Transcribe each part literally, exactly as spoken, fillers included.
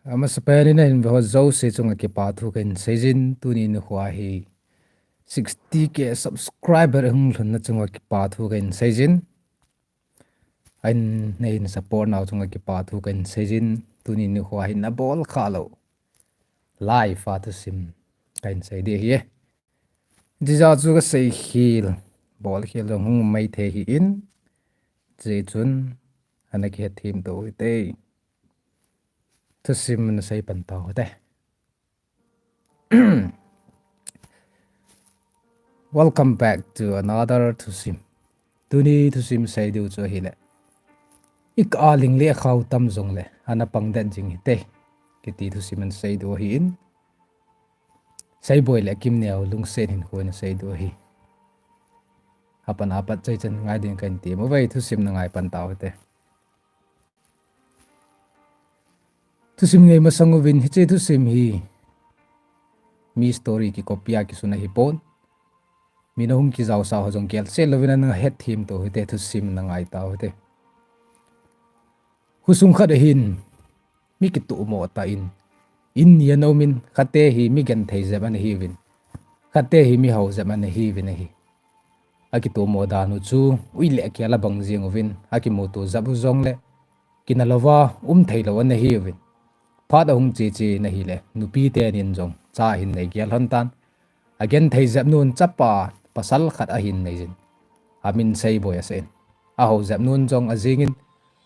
Amasapen in ahin ve ho jouse chunga kipa thu kahin seijin, tuni nikho hi sixty K subscriber ahung lhunna chunga kipa thu kahin seijin. Ahin, neihin support nau chunga kipa thu kahin seijin, tuni nikho hi nabol khalou live a thusim kahin sei ding ahi. Hijeh chun kasei khel, bol khel jong hung maithei ahin, hijeh chun ana kihet them tou hite. Thusim ana sei pan tau hite. Welcome back to another thusim. Tuni thusim sei diu chu ahile, ikah a ling le khao tam jongle ana pang den jing hite, kiti thusim ana sei diu ahin. Seiboi le Kimneo lungset hinkho ana sei diu ahi. Apat apat chai chan ngai din kahin tem uve, thusim na ngai pan tau hite. Thusim ngai masang uvin, hiche thusim hi mi story kicopy a kisun ahipon, mi nahung kijaosah ho jong kihetsah louvin ana het them tou hite, thusim na ngai tau hite. Khosung khat ahin, mi kitomo tah in, in ni ana um in, khat te hi mi genthei jep ana hiuvin, khat te hi mi hao jep ana hiuvin ahi. Akitomo dan u chu ui le kial abang jing uvin, akimuto jep u jongle kina louva um thei lou ana hiuvin. Phat ahung che che in ahile, nupi tenin jong cha ahin nei gel lhon tan. Agenthei jep nun chapa pasal khat ahin neijin, amin Seiboi asah in, ahao jep nun jong ajing in,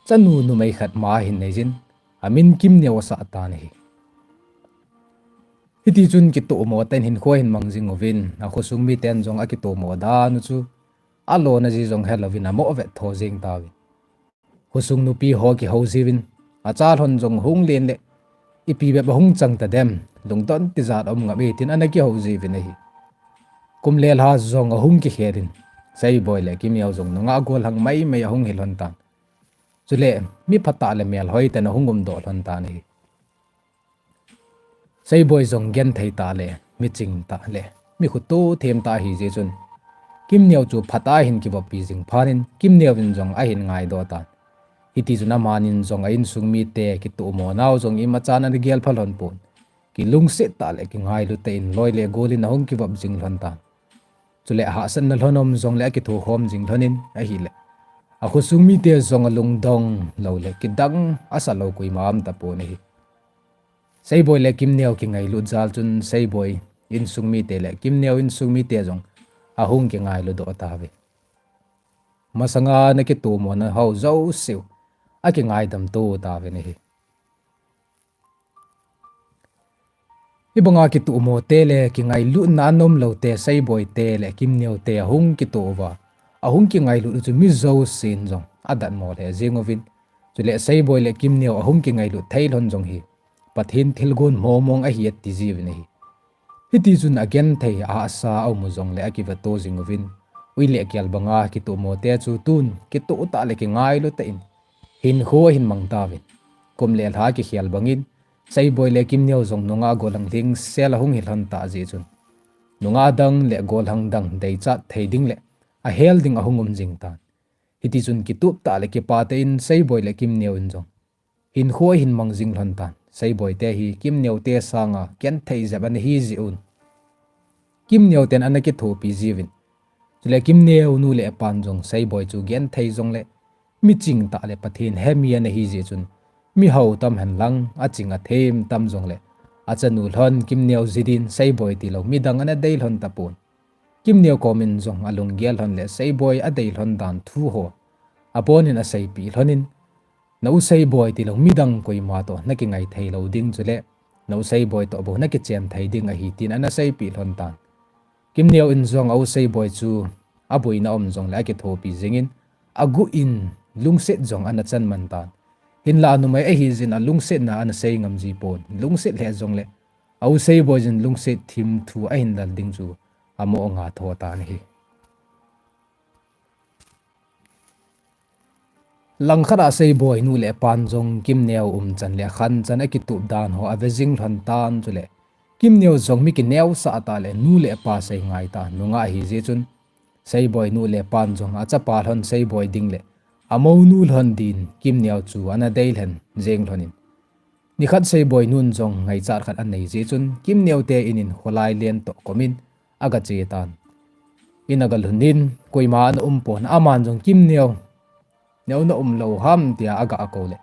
chanu numei khat ma ahin neijin, amin Kimneo asah tan ahi. Hiti chun kitomo tah in hinkho ahin mang jing uvin, akhosung miten jong akitomo dan u chu alona ji jong helouvin amoh vet tho jeng tauvin. Khosung nupi ho kihou jiuvin, acha lhon jong hung len le, ipi bep ahung chang tadem, lungdon tijat um ngam e tin ana kihou jiuvin ahi. Kum le lha jong ahung kikhel in, Seiboi le Kimneo jong nungah gollhang maimai ahung hi lhon tan. Chule mi phatah le melhoi ten ahung umdoh lhon tan ahi. Seiboi jong genthei tah le, miching tah le, mi khoto them tah ahijeh chun, Kimneo chu phatah a ahin kivoppi jing phat in, Kimneo in jong ahin ngaidoh tan. Hiti chun amanin jong a insung mite kitomo nau jong imachan ana gelpha lhon pon, kilungset tah le kingailu tah in loi le gol in ahung kivop jing lhon tan. Chule ahahsatna lhon um jongle akithokhom jing lhon in ahile, akhosung mite jong alungdong lou le kidang asa lou koima um tapon ahi. Seiboi le Kimneo kingailut jal chun Seiboi insung mite le Kimneo insung mite jong ahung kingailudoh tauve. Masanga ana kitomona ho jouseu akingaidam to tauvin ahi. Hibanga kitomo te le kingailutna anom lou te, Seiboi te le Kimneo te ahung kito uva, ahung kingailut u chu mi jousen jong adatmo lheh jeng uvin. Chule Seiboi le Kimneo ahung kingailut thei lhon jong hi Pathen thilgon mong mong ahi ati jiuvin ahi. Hiti chun agenthei ahahsa aum u jongle akiveto jing uvin, ui le kial banga kitomo te chu tun kitoh tah le kingailu tah in hinkho ahin mang tauvin. Kum le lha kikhel bangin Seiboi le Kimneo jong nungah gollhang lhingsel ahung hi lhon tah jeh chun, nungah dang le gollhang dang deichat thei ding le ahel ding ahung um jing tan. Hiti chun kitup tah le kipah tah in Seiboi le Kimneo in jong hinkho ahin mang jing lhon tan. Seiboi te hi Kimneo te sanga genthei jep ana hi jeh un, Kimneo ten ana kithopi jiuvin. Chule Kimneo nu le pan jong Seiboi chu genthei jongle miching tah le Pathen hemi ana hi jeh chun, mihao tam hen lang aching athem tam jongle achanu lhon Kimneo ji din Seiboi tilou midang ana dei lhon tapon. Kimneo komin jong alunggel lhon le Seiboi adei lhon dan thu ho abonin aseipeh lhon in, na u Seiboi tilou midang koima toh nakingai thei lou ding chule na u Seiboi toh bou nakichen thei ding ahi tin ana seipeh lhon tan. Kimneo in jong a u Seiboi chu aboina um jongle akithopi jingin, aguh in lungset jong ana chan man tan. Hinlah numei ahi jeh in alungsetna ana sei ngam ji pon, lungset lheh jongle a u Seiboi jin lungset thim thu ahin lal ding chu amo nga tho tan ahi. Langkhat a Seiboi nu le pan jong Kimneo umchan le khanchan akitup dan ho ave jing lhon tan chule, Kimneo jong mi kineosah tah le nu le pa sei ngai ta nungah ahi jeh chun, Seiboi nu le pan jong achapa lhon Seiboi ding le amonu lhon din Kimneo chu ana dei lhen jeng lhon in, Nikhat Seiboi nun jong ngaichat khat anei jeh chun, Kimneo te in in kholai len toh komin aga che tan. In aga lhun in, koima ana um pon, aman jong Kimneo, neo na um lou ham tia aga kou le,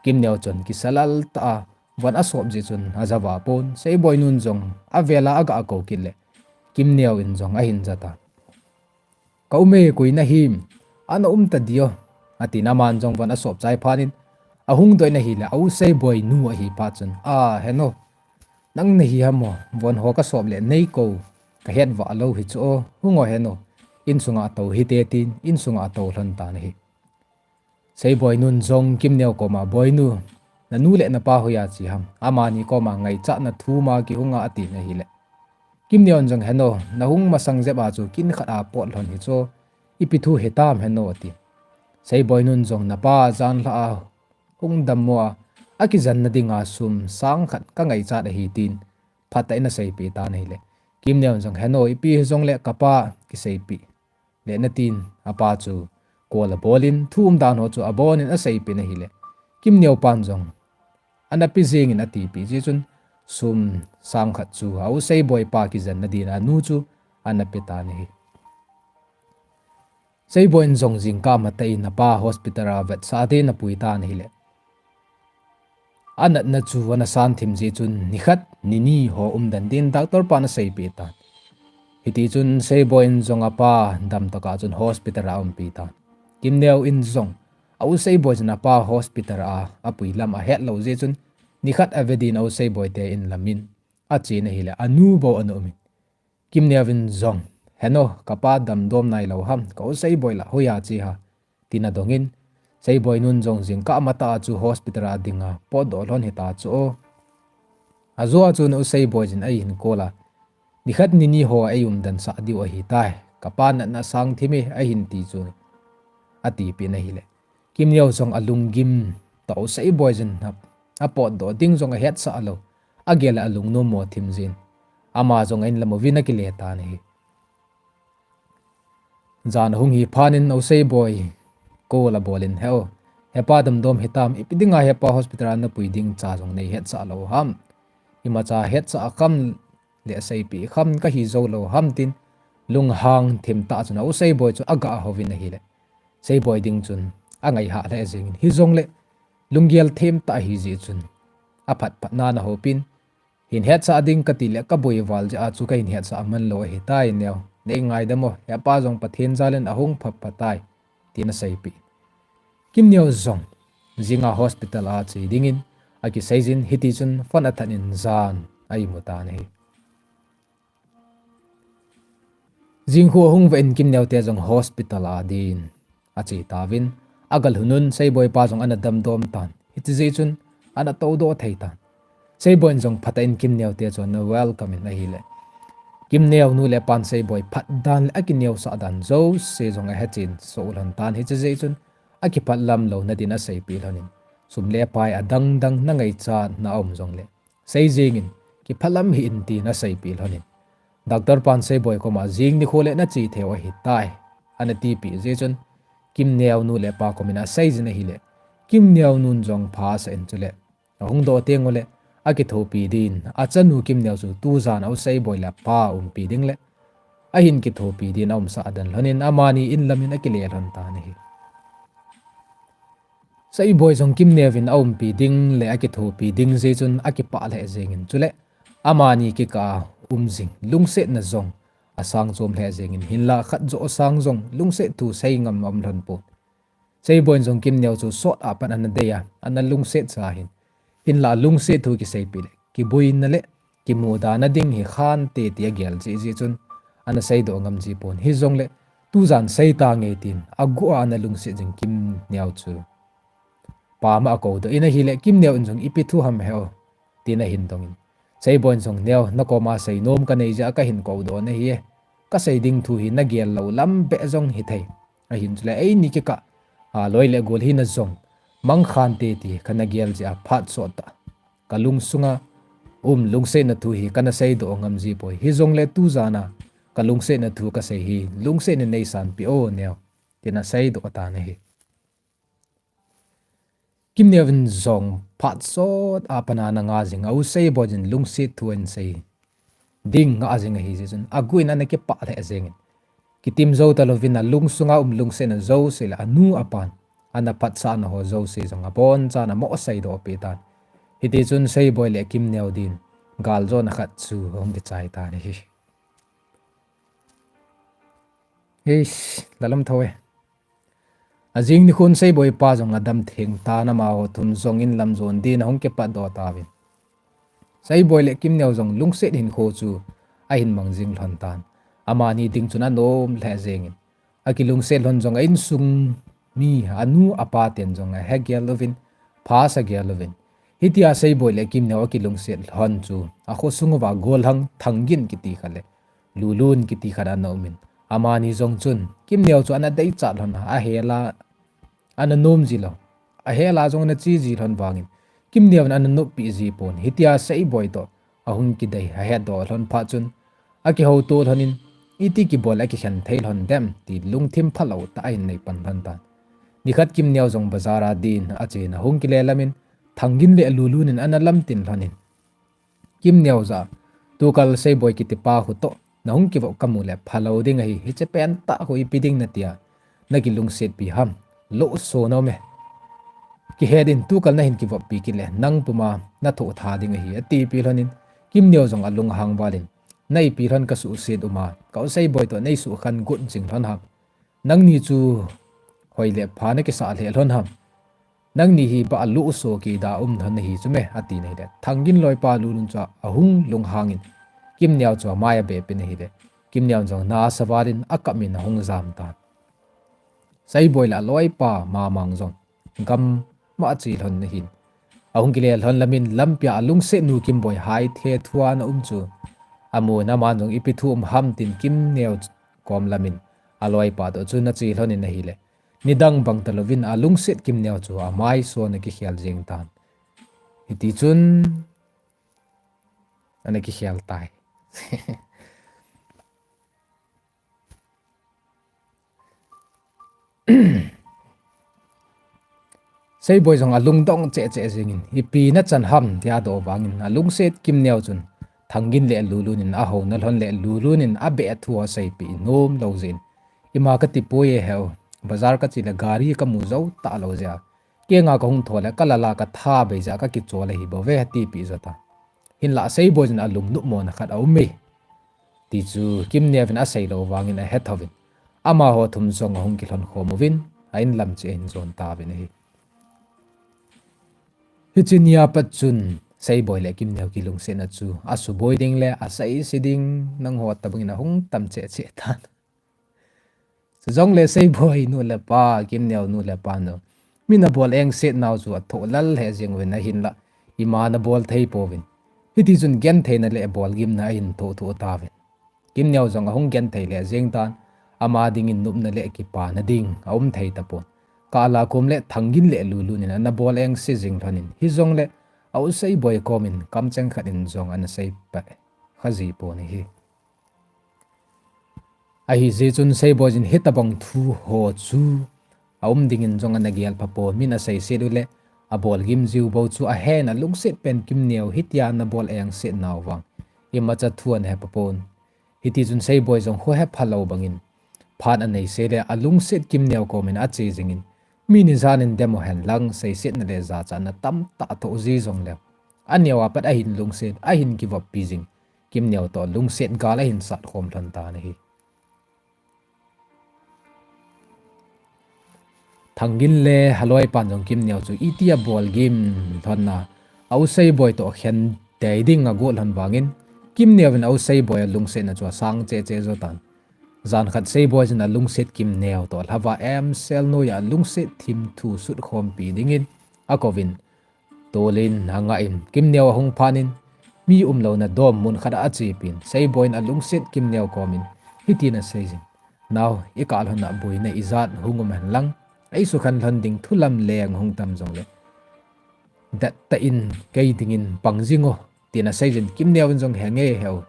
Kimneo chun kisa lal tah a von asop jeh chun ajah pon, Seiboi nun jong avel a aga kou kit le, Kimneo in jong ahin ja tan. Ka um e, koi nahim, ana um ta di o, atin aman jong von asop chai phat in, ahung doh in ahile, a u Seiboi nu ahi phat chun, a, heno, nang nahi ham o, von ho kasop le nei kou, kahet vah lou hi chu o, hung o heno, insunga tou hite tin, insunga atou lhon tan ahi. Seiboi nun jong Kimneo koma, Boinu, nanu le napa hoiya che ham, amani koma ngaichatna thum a kihung a, atin ahile, Kimneo in jong, heno, nahung masang jep a chu kin khat a pot lhon hi chu, ipi thu hitam heno, ati. Seiboi nun jong, napa jan lha a hung dammo a, akijen na dinga sum sang khat kangaichat ahi tin, phatah in aseipeh tan ahile, Kimneo in jong, heno, ipi hijongle kapa kiseipeh le natin, apa chu call abol in, thu umdan ho chu abon in aseipeh in ahile, Kimneo pan jong, ana pe jeng in atipeh jeh chun, sum sang khat chu a u Seiboi pa kijen na din anu chu ana pe tan ahi. Seiboi in jong jingkah matah in apa hospital a vetsah din apui tan ahile, anatna chu ana san thim jeh chun, nikhat nini ho umden din doctor pan aseipeh tan. Hiti chun Seiboi in jong apa damtah a chun hospital a aumpi tan. Kimneo in jong a u Seiboi chun apa hospital a apui lam ahet lou jeh chun, nikhat ave din a u Seiboi te in lam in achen ahile, anu bou ana um in, Kimneo in jong, heno, kapa damdom nailou ham, ka u Seiboi la hoiya che ham, tin adong in, Seiboi nun jong jingkah matah a chu hospital a dinga potdoh lhon hita chu o. Ajo a chun u Seiboi in ahin call a, nikhat nini ho eiumden sah diu ahitai, kapa natna sang thim e, ahin ti chu, atipeh in ahile, Kimneo jong alunggim tah u Seiboi in apotdoh ding jong ahetsah lou, agel a alungnom mo thim jin, ama jong a in lam uvin akile tan ahi. Jan ahung hi phat in u Seiboi call abol in, he o, hepa damdom hitam, ipi dinga hepa hospital a napui ding cha jong neihetsah lou ham, imacha hetsah kham le aseipeh kham kahi jou lou ham, tin lunghang thim tah chun a u Seiboi chu aga houvin ahile, Seiboi ding chun angaihah lheh jeng in, hijongle lunggel them tah ahi jeh chun, aphat phat nan ahoupin, hin hetsah ding kati le kaboi val jeh a chu kahin hetsah man lou ahitai neo, nei ngaidam o, hepa jong Pathen jal in ahung pha pha tai, tin aseipeh. Kimneo jong jinga hospital a che dingin akisei jin, hiti chun phone athat in jan a imu tan ahi. Jingkhu ahung vah in Kimneo te jong hospital a din ache tauvin, aga lhun un Seiboi pa jong ana damdom tan, hiti jeh chun ana toudoh thei tan. Seiboi in jong phatah in Kimneo te chu ana welcome in ahile, Kimneo nu le pan Seiboi phat dan le akineosah dan jouse jong ahechen soh lhon tan, hiti jeh chun akiphat lam louna din aseipeh lhon in, sum le pai adang dang nangaichat na aum jongle sei jeng in, kiphalam hih in, tin aseipeh lhon in, doctor pan Seiboi koma jing nikho le nache thei u ahitai, ana tipeh jeh chun, Kimneo nu le pa komin asei jin ahile, Kimneo nun jong phasah in chule, ahung doh teng ule, akithopi din, achanu Kimneo chu tujan a u Seiboi le apa umpi ding le ahin kithopi din aumsah den lhon in, amani in lam in akile lhon tan ahi. Seiboi jong Kimneo in aumpi ding le akithopi ding jeh chun akipah lheh jeng in, chule amani kikah a um jing lungsetna jong asang chom lheh jeng in, hinlah khat joh sang jong lungset thu sei ngam aum lhon pon. Seiboi in jong Kimneo chu sot a pat ana dei a, ana lungset cha ahin, hinlah lungset thu kiseipeh le kiboina le kimudana ding hi khante ti agel jeh jeh chun ana seidoh ngam ji pon, hijongle tujan sei tange tin aguh a ana lungset jing Kimneo chu pama akoudoh in ahile, Kimneo in jong ipi thu ham he o, tin ahin dong in, Seiboi in jong, neo, nakoma seinom kanei jeh a kahin koudoh nahi e, kasei ding thu hi nagel lou lam beh jong hithei, ahin chule eini kikah a loi le gol hina jong mang khante ti kana gel jeh a phat sot tah kalungsunga um lungsetna thu hi kana seidoh ngam ji poi, hijongle tujan a kalungsetna thu kasei hi lungsetna neisanpeh o neo, tin aseidoh tan ahi. Kimneo in jong phat sot a pat a ana nga jing a, U Seiboi in lungset thu ahin sei ding nga jing ahi jeh chun, aguh in ana kipah lheh jeng in. Kitim jou talouvin alungsunga um lungsetna jouse le anu apan ana phatsahna ho jouse jong abonchan amoh seidoh peh tan. Hiti chun Seiboi le Kimneo din galjona khat chu ahung kichai tan ahi. Eish, lalam tho e. Ajing nikhon Seiboi pa jong adam theng tan, amaho thum jong in lam jon din ahung kipat doh tauvin. Seiboi le Kimneo jong lungset hinkho chu ahin mang jing lhon tan. Amani ding chun anom lheh jeng in. Akilungset lhon jong a insung mi, anu apa ten jong ahe gel uvin, pha asa gel uvin. Hitia Seiboi le Kimneo akilungset lhon chu akho sung uva golhang Thangin kiti khat le Lulun kiti khat ana um in, amani jong chun Kimneo chu ana deichat lhon a, ahel a ana nom ji lou. Ahel a jong ana che ji lhon vangin Kimneo in ana noppi ji pon. Hitia Seiboi toh ahung kidei ahetdoh lhon phat chun, akihouto lhon in, iti kibol a kikhen thei lhon dem ti lungthim phalou tah ahin nei pan lhon tan. Nikhat Kimneo jong bazar a din ache in ahung kile lam in, Thangin le Lulun in ana lamtin lhon in, Kimneo jah a, tukal Seiboi kiti pa khu toh nahung kivop kamu le phalou ding ahi, hiche pentah khu ipi ding natia nakilungsetpi ham, lohso nom e. Kihet in, tukal nahin kivoppi kit le nang puma nathoh tha ding ahi, atipi lhon in, Kimneo jong alunghang val in, na ipi lhon kasuhset um a, ka U Seiboi toh nei sukhen got jing lhon ham. Nangni chu hoi le pha nakisah lheh lhon ham. Nangni hi ba a lohso kida um lhon nahi chu me, ati na hile, Thangin loipa Lulun chu ahung lunghang in, Kimneo chu amai abep in ahile, Kimneo jong na asa val in akap in ahung jam tan. Seiboi le aloipa Mamang jong gam ma ache lhon ahin. Ahung kile lhon lam in lampia alungset nu Kimboi hai thethu a ana um chu amun, aman jong ipi thu um ham tin Kimneo kom lam in aloipa toh chu ana che lhon in ahile, nidang bang talouvin alungset Kimneo chu amai so ana kikhel jeng tan. Hiti chun ana kikhel tai. Seiboi jong alungdong cheh cheh jeng in, ipi nachan ham tia adoh vangin, alungset Kimneo chun Thangin le Lulun in ahouna lhon le Lulun in abeh thu aseipeh nom lou jeh in, ima kati poi e heu, bazar kache le gari kamu jou talou jeh a, kenga kahung tho le kalal a katha bei jeh a kakichol ahi bou ve, atipeh jo tan. Hinlah Seiboi jong alung nopmona khat aum e, ti chu Kimneo in asei lou vangin ahe thouvin, amaho thum jong ahung kilhon khom uvin, a in lam cheh ahin jon tauvin ahi. Hiche nia pat chun Seiboi le Kimneo kilungsetna chu asuboi ding le aseise ding nangho tobangin ahung tam cheh cheh tan. Chujongle Seiboi nu le pa, Kimneo nu le pa nu, min abol engset nau chu athoh lal lheh jeng uvin ahinlah, ima ana bol thei pouvin. Hiti chun gentheina le bolgimna ahin thoh thoh tauvin. Kimneo jong ahung genthei lheh jeng tan, ama dingin nopna le kipana ding aum thei tapon. Kala kom le Thangin le Lulun in ana bol engse jing lhon in, hijongle a U Seiboi kom in kamcheng khat in jong ana seipeh kha ji pon ahi. Ahijeh chun Seiboi in hitobang thu ho chu aum dingin jong ana gel pha pon, min aseiset u le abolgim jiu bou chu ahen, alungset pen Kimneo hitia ana bol engset nau vang imacha thu ana he pha pon. Hiti chun Seiboi jong khohe phalou bangin phat anei se le alungset Kimneo kom in ache jingin, mi ni jan in demo hen lang seisetna le jachatna tamtah thoh ji jongleu, aneo a pat ahin lungset, ahin kivoppi jing Kimneo toh lungset gal ahin sat khom lhon tan ahi. Thangin le aloipan jong Kimneo chu itia bolgim lhon a, a U Seiboi toh khen tei ding agot lhon vangin, Kimneo in a U Seiboi alungsetna chu asang cheh cheh jo tan. Jan khat Seiboi in alungset Kimneo toh lhava emsel noiya alungset thim thu sut khompi dingin akouvin, tolin angah in Kimneo ahung phat in, mi umlouna dom mun khat a achepin, Seiboi in alungset Kimneo kom in hitin aseijin, nao, ikah lhon a boina ijat hung um hen lang, eisukhen lhon ding thu lamleng hung tam jongle, dettah in kei dingin pang jing o, tin aseijin, Kimneo in jong, henge heu,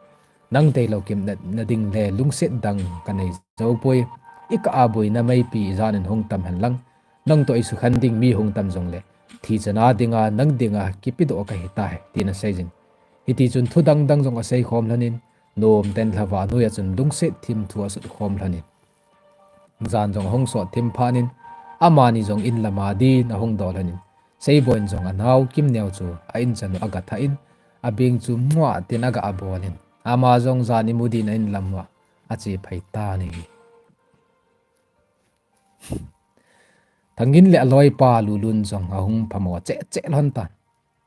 nang deilou kimnatna ding le lungset dang kanei jou poi, ikah a boina meipi ijat in hung tam hen lang, nang toh eisukhen ding mi hung tam jongle, Thi chana dinga nang dinga kipedoh kahi tai, tin asei jin. Hiti chun thu dangdang jong asei khom lhonin, nom tah in lhava noiya chun lungset thim thu asut khom lhonin. Jan jong ahung sot thim phat in, amani jong in lama din ahung dol lhonin, Seiboi in jong anao Kimneo chu a in chan u aga thah in, abeng chu mua tin aga abol in, ama jong jan imu din a in lam uva ache phei tan ahi. Thangin le aloipa Lulun jong ahung phamo cheh cheh lhon tan.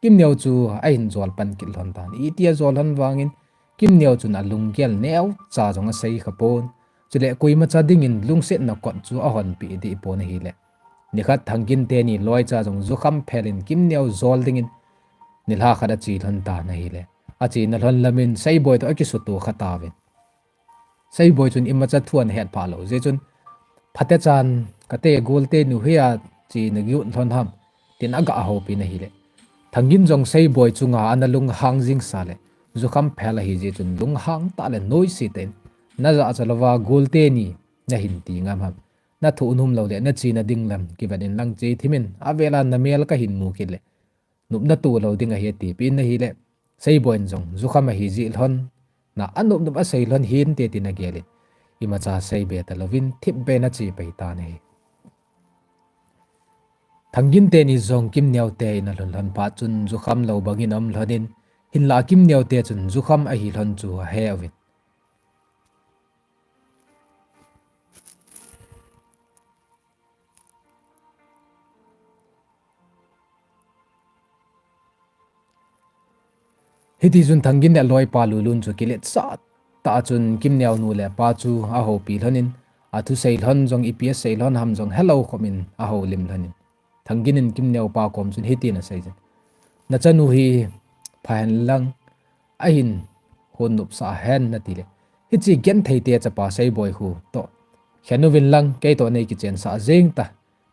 Kimneo chu ahin jol pan kit lhon tan. Iti ajol lhon vangin Kimneo chun alunggel neocha jong asei kha pon. Chule koimacha dingin lungsetna kot chu ahonpeh deh pon ahile. Nikhat Thangin teni loicha jong jukham phel in Kimneo jol dingin nilhah khat ache lhon tan ahile. Achena lhon lamin Seiboi toh akisuto kha tauvin. Seiboi chun imacha thu ahet phah lou jeh chun, phatechan kate golte nu hia chena gihut lhon ham, tin aga ahoupi in ahile. Thangin jong Seiboi chunga ana lunghang jingsa le, jukham phel ahi jeh chun lunghang tah le noise tah in, najahcha louva golte ni nahin ti ngam ham. Nathu nom lou le nachena ding lam kivet in lang che thim in, avela namel kahin mu kit le nopna to lou ding ahi atipeh in ahile. Seiboi in jong jukham ahi jeh lhon, na anop nop asei lhon hinte tin agel in, imacha seibe talouvin thipbeh in ache pei tan ahi. Thangin teni jong Kimneo te in alhun lhon phat chun jukham lou bangin aum lhonin, hinlah Kimneo te chun jukham ahi lhon chu ahe uvin. Hiti chun Thangin le aloipa Lulun chu kiletsah tah chun Kimneo nu le pa chu ahoupi lhonin, athusei lhon jong ipi asei lhon ham jong helou khopin ahoulim lhonin. Thangin in Kimneo pa kom chun hitin asei jin. Nachanu hi phahen lang, ahin hon nopsah hen natile, hiche genthei te chapa Seiboi khu toh khen uvin lang, kei toh nei kichensah jeng ta,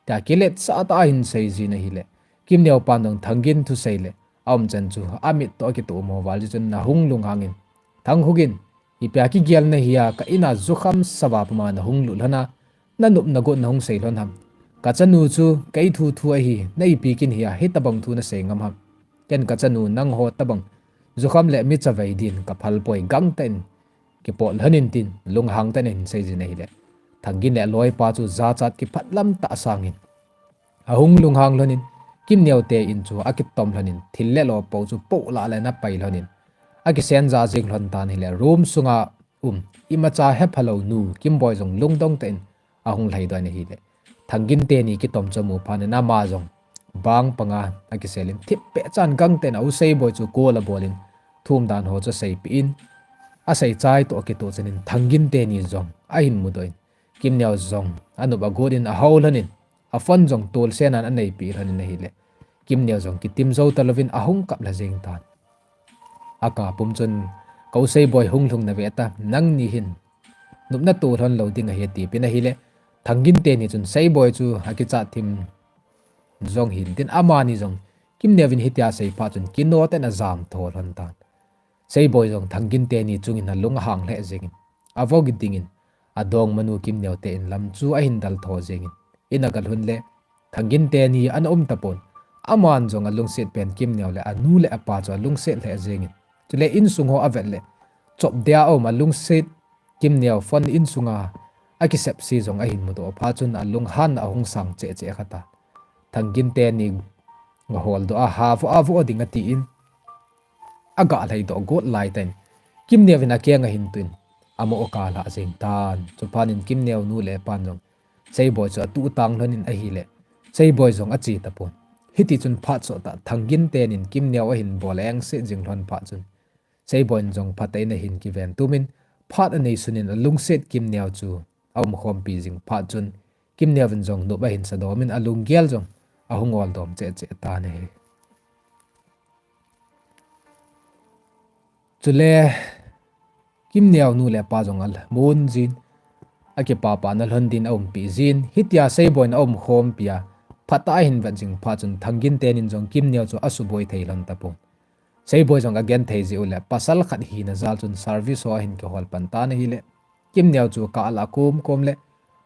tia kiletsah tah ahin sei jin ahile. Kimneo pan jong Thangin thusei le aumchan chu amit toh akitoh mo val jeh chun ahung lunghang in, Thanghuk in, ipia kigel nahi a, ka in a jukham sa uva puma nahung lut lhon a, nanop nagot nahung sei lhon ham. Kachanu chu kei thu thu ahi, na ipi kin hia hitobang thu nasei ngam ham. Ken kachanu nangho tobang jukham le mi chavei din kaphal poi, gangtah in kipot lhonin tin lunghang tah in ahin sei jin ahile. Thangin le aloipa chu jachat kiphatlam tah asangin ahung lunghang lhonin, Kimneo te in chu akitom lhonin, thil le lo pou chu poh lah le ana pai lhonin, akisen ja jeng lhon tan ahile, room sunga um imacha hepha lou nu Kimboi jong lungdong tah in ahung lhaidoh in ahile. Thangin teni kitom chu amu phat in ama jong bang panga akisel in, thipbeh chan gangtah in a u Seiboi chu call abol in, thu umdan ho chu aseipeh in, asei chai toh akitoh chan in Thangin teni jong ahin mudoh in, Kimneo jong anop agot in ahou lhonin, aphone jong tolsen a aneipeh lhonin ahile. Kimneo jong kitim jou talouvin ahung kap lha jeng tan. Akap pum chun, ka u Seiboi, hung lhung nave ta, nangni hin nopna to lhon lou ding ahi atipeh in ahile. Thangin teni chun Seiboi chu akichat thim jong hintin, amani jong Kimneo in hitia asei phat chun kino tah in ajam tho lhon tan. Seiboi jong Thangin teni chungin alunghang lheh jengin, avo kidingin, adongmanu Kimneo te in lam chu ahin del tho jengin, in aga lhun le, Thangin teni ana um tapon. Aman jong alungset pen Kimneo le anu le apa chu alungset lheh jengin, chule insung ho avet le, chop dia aum alungset Kimneo phone insunga akisepse jong ahin mudoh phat chun alunghanna ahung sang cheh cheh kha tan. Thangin teni aholdoh a, ha vo a vo ding atin, aga lhaidoh got laitah in Kimneo in akeng ahin tun, amo akap lha jeng tan. Chuphat in Kimneo nu le pan jong Seiboi chu atuh tang lhonin ahile, Seiboi jong ache tapon. Hiti chun phat sottah Thangin tenin Kimneo ahin bol engse jing lhon phat chun, Seiboi in jong phatah in ahin kiven tumin, phat anei sunin alungset Kimneo chu aumkhompi jing phat chun, Kimneo in jong nop ahin sadomin alunggel jong ahung oldom cheh cheh tan ahi. Chule, Kimneo nu le pa jong almun jin, akipapana lhon din aumpi jin, hitia Seiboi in aumkhompi a, phatah ahin vet jing phat chun Thangin tenin jong Kimneo chu asuboi thei lhon tapon. Seiboi jong agenthei jeh u le, pasal khat hina jal chun service ho ahin kihol pan tan ahile, Kimneo chu akah lah a akom kom le,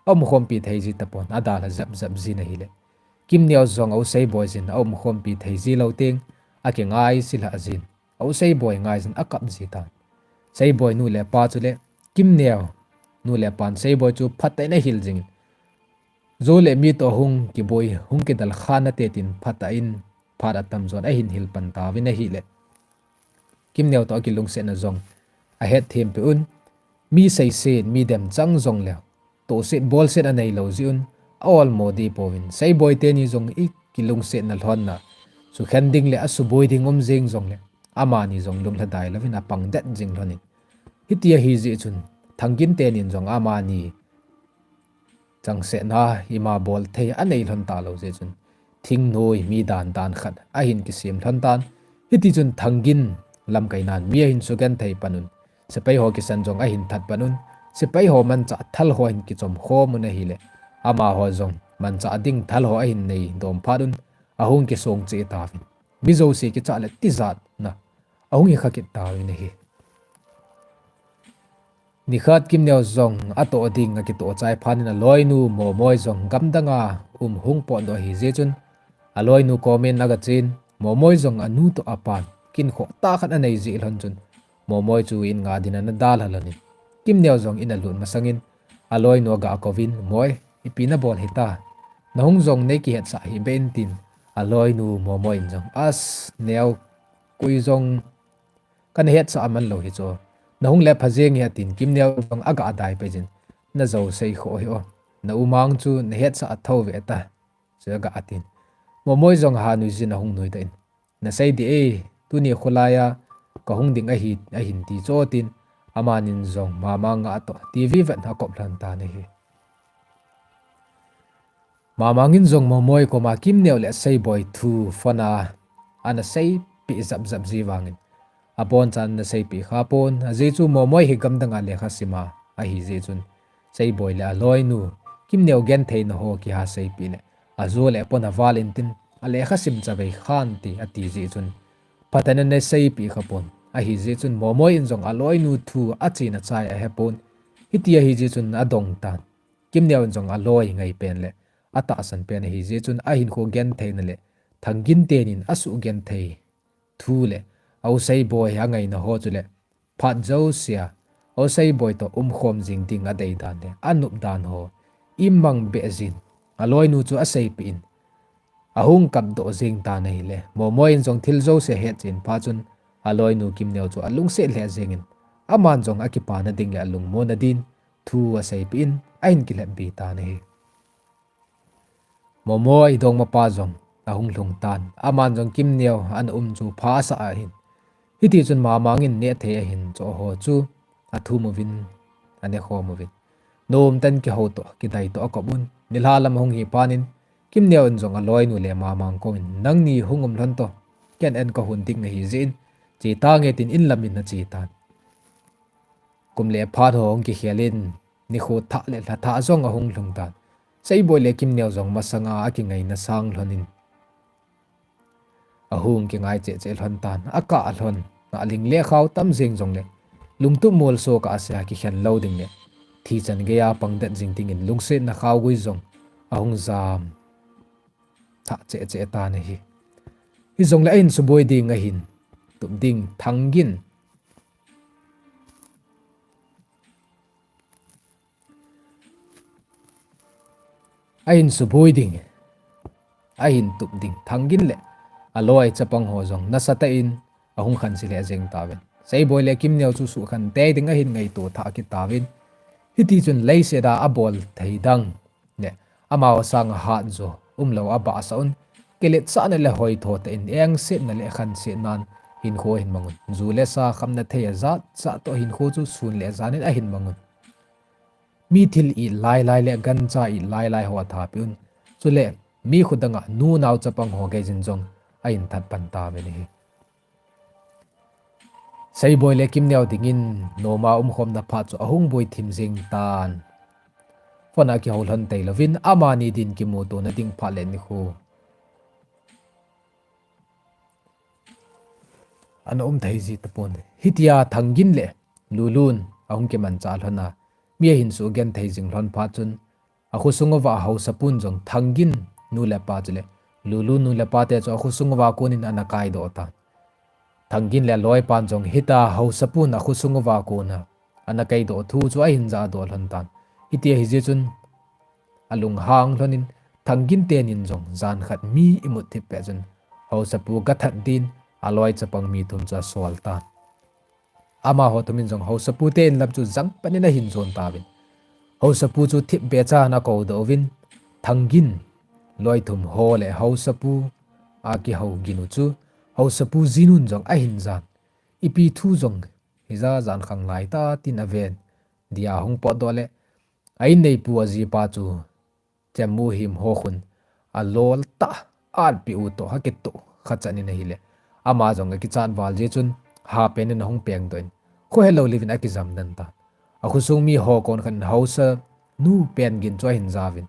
aumkhompi thei ji tapon, adalha jep jep jin ahile. Kimneo jong a u Seiboi jin a umkhompi thei ji lou teng, a kingai silha jin. A u Seiboi ngai jin a kap ji tan. Seiboi nu le pa chu le, Kimneo nu le pan Seiboi chu phatah in a hil jing. Jou le mi toh hung kiboi, hung kidal khan a te tin phatah in, phat atam jon a hin hil pan tauvin ahile. Kimneo toh a kilungsetna jong a het them peh un, mi seiset, mi dem chang jong le, tohset, bolset a nei lou jeh un, a olmo di pouvin. Seiboi teni jong i kilungsetna lhonna, sukhen ding le a suboi ding um jeng jong le, amani jong lunglhadai louvin a pang det jing lhonin. Hiti ahi jeh chun, Thangin tenin jong amani changsetna ima bol thei a nei lhon talou jeh chun, thingnoi mi dan dan khat a hin kisem lhon tan. Hiti chun Thangin lamkai nan mi a hin sugenthei pan un. Sepai ho kisan jong a hin that pan un. Sepai ho manchah thal ho a hin kichom khom un ahile, amaho jong manchah ding thal ho a hin nei dom phat un. A hung kisong cheh tauvin. Mi jouse kichah le tijat na a hung hi kha kit tauvin ahi. Nikhat Kimneo jong a toh ding a kitoh chai phat in a loinu Momoi jong gamdang a um hung potdoh ahi jeh chun, a loinu komin a ga chen, Momoi jong a nu toh a pan, kin khoh tah khat a nei jeh lhon chun, Momoi chu in nga din a na dalha lhonin. Kimneo jong in a lut masangin, a loinu a ga kouvin, Moi, ipi na bol hita. Na hung jong nei kihetsah hih beh in tin, a loinu Momoi in jong, As, neo, koi jong kana hetsah a man lou hi chu. Na hung le pha jeng hi a tin Kimneo jong a ga dai peh jin. Na jou sei khoh hi o. Na u mang chu na hetsah a tho ve ta. Chu a ga tin. Momoi jong ha nui jin a hung nui ta in. Na sei di e, tuni khulai a ka hung ding ahi, ahin ti chu tin. Amanin jong Mamang a toh T V vet a kop lhon tan ahi. Mamang in jong Momoi koma Kimneo le Seiboi thu phone a ana seipeh jap jap ji vangin, abonchan ana seipeh kha pon, ajeh chu Momoi hi gamdang a lekha sim a ahi jeh chun, Seiboi le a loinu Kimneo gentheina ho kiha seipeh le, a jo le pon a val in tin, a lekha sim chavei khan ti a ti jeh chun, phatah in ana seipeh kha pon, ahi jeh chun Momoi in jong a loinu thu a chen a chai a he pon, hiti ahi jeh chun a dong tan. Kimneo in jong a loi ngai pen le a tahsan pen ahi jeh chun a hinkho gentheina le Thangin tenin a sugenthei thu le a u Seiboi a ngaina ho chu le phat jousea a u Seiboi toh umkhom jing ding a dei dan le a nop dan ho i mang beh jin a loinu chu a seipeh in a hung kapdoh jing tan ahile, Momoi in jong thil jouse a het chen phat chun, a loinu Kimneo chu a lungset lheh jengin, aman jong a kipana ding le a lungmonna din thu a seipeh in, a hin kilhep be tan ahi. Momoi dongmapa jong a hung lhung tan, aman jong Kimneo ana um chu pha asah ahin. Hiti chun Mamang in neh thei ahin choh ho chu a thum uvin, a ne khom uvin. Nom ten kihou toh, kidai toh a kop un. Nilhah lam a hung hi phat in, Kimneo in jong a loinu le Mamang kouvin, Nangni hung um lhon toh, ken en ka hun ding ahi jeh in, che tange tin in lam in a che tan. Kum le phat ho hung kikhel in, nikho thah le lha thah jong a hung lhung tan. Seiboi le Kimneo jong masanga a kingaina sang lhon in, a hung kingai cheh cheh lhon tan, a kah lhon, a ling le khao tam jeng jong le, lungtup molso kah a se a kikhen lou ding le, thi chan gei a pang det jing dingin lungsetna khao gui jong a hung jam thah cheh cheh tan ahi. Hijongle a hin suboi ding a hin tup ding Thangin. A hin suboi ding, a hin tup ding Thangin le a loi chapang ho jong nasatah in a hung khansil lheh jeng tauvin. Seiboi le Kimneo chu sukhen tei ding a hin ngaito thah kit tauvin. Hiti chun leiset a a bol thei dang le amaho sanga hatjo umlou a bahsah un. Kiletsahna le hoitho tah in engsetna le khansetnan hinkho hin mang un. Ju le sa khamna thei a jat jat toh hinkho chu sun le jan in a hin mang un. Mi thil it lai lai le gancha it lai lai ho a tha pe un. Chule mi khut danga nu nao chapang ho gei jin jong a hin that pan tauvin ahi. Seiboi le Kimneo dingin noma umkhomna phat chu a hung boi thim jeng tan. Phone a kihou lhon tei louvin amani din kimutona ding phat le nikho ana um thei ji tapon. Hitia Thangin le Lulun a hung kimanchah lhon a, mi a hin sugenthei jing lhon phat chun, a khosung uva a haosapu in jong Thangin nu le pa chule Lulu nu le pa te chu akhosung uva konin ana kaidoh tan. Thangin le aloipan jong hitia Haosapun akhosung uva kona ana kaidoh thu chu ahin jadoh lhon tan. Hitia hijeh chun alunghang lhonin Thangin tenin jong jan khat mi imut thip pet chun Haosapu gathat din aloi chapang mi thum chu asol tan. Amaho thumin jong Haosapu te in lam chu jangpan in ahin jon tauvin. Haosapu chu thipbeh chan akou doh uvin, Thangin loi thum ho le Haosapu akihou gin u chu Haosapu jinun jong ahin jan. Ipi thu jong hija jan khang lai ta tin aven. Dia hung potdoh le a inneipu ajipa chu Chemmuhim ho khun alol tah atpi u toh akitoh kha chan in ahile. Ama jong akichat val jeh chun hapen in ahung pengdoh in khohelou liuvin akijam den tan. Akhosung mi ho kon khan Haosa nu pen gin chu ahin jauvin.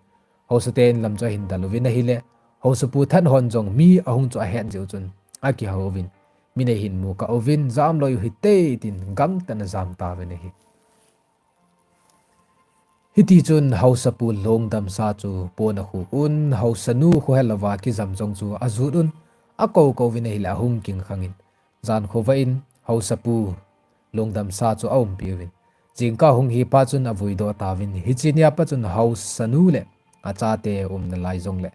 Haosa te in lam chu ahin dal uvin ahile. Haosapu Thanhon jong mi ahung chu ahet jeh u chun akihou uvin. Min ahin mu kah uvin jamloi u hite tin gangtah in ajam tauvin ahi. Hiti chun Haosapu lungdamsa chu pon akhu un, Haosanu khohelouva kijam jong chu ajut un, akou kou uvin ahile ahung kingkhangin. Jan khovah in Haosapu lungdamsa chu aumpi uvin. Jingkah hung hi phat chun avuidoh tauvin, hiche nia pat chun Haosanu le achate umna lai jongle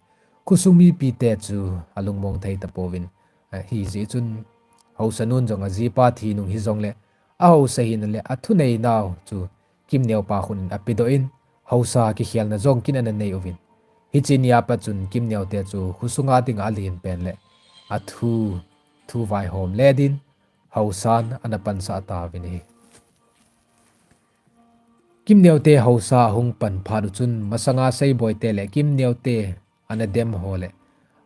khosung mipite chu alungmong thei tapouvin. Hijeh chun Haosanun jong ajipa thi nung hijongle, Ahaosa hina le athunei nau chu Kimneo pa khun in apedoh in, haosa kikhelna jong kin ana nei uvin. Hiche nia pat chun Kimneo te chu khosunga dinga alen pen le athu, thu vaihom le din haosan ana pansah tauvin ahi. Kimneo te haosa ahung pan phat u chun masanga Seiboi te le Kimneo te ana dem ho le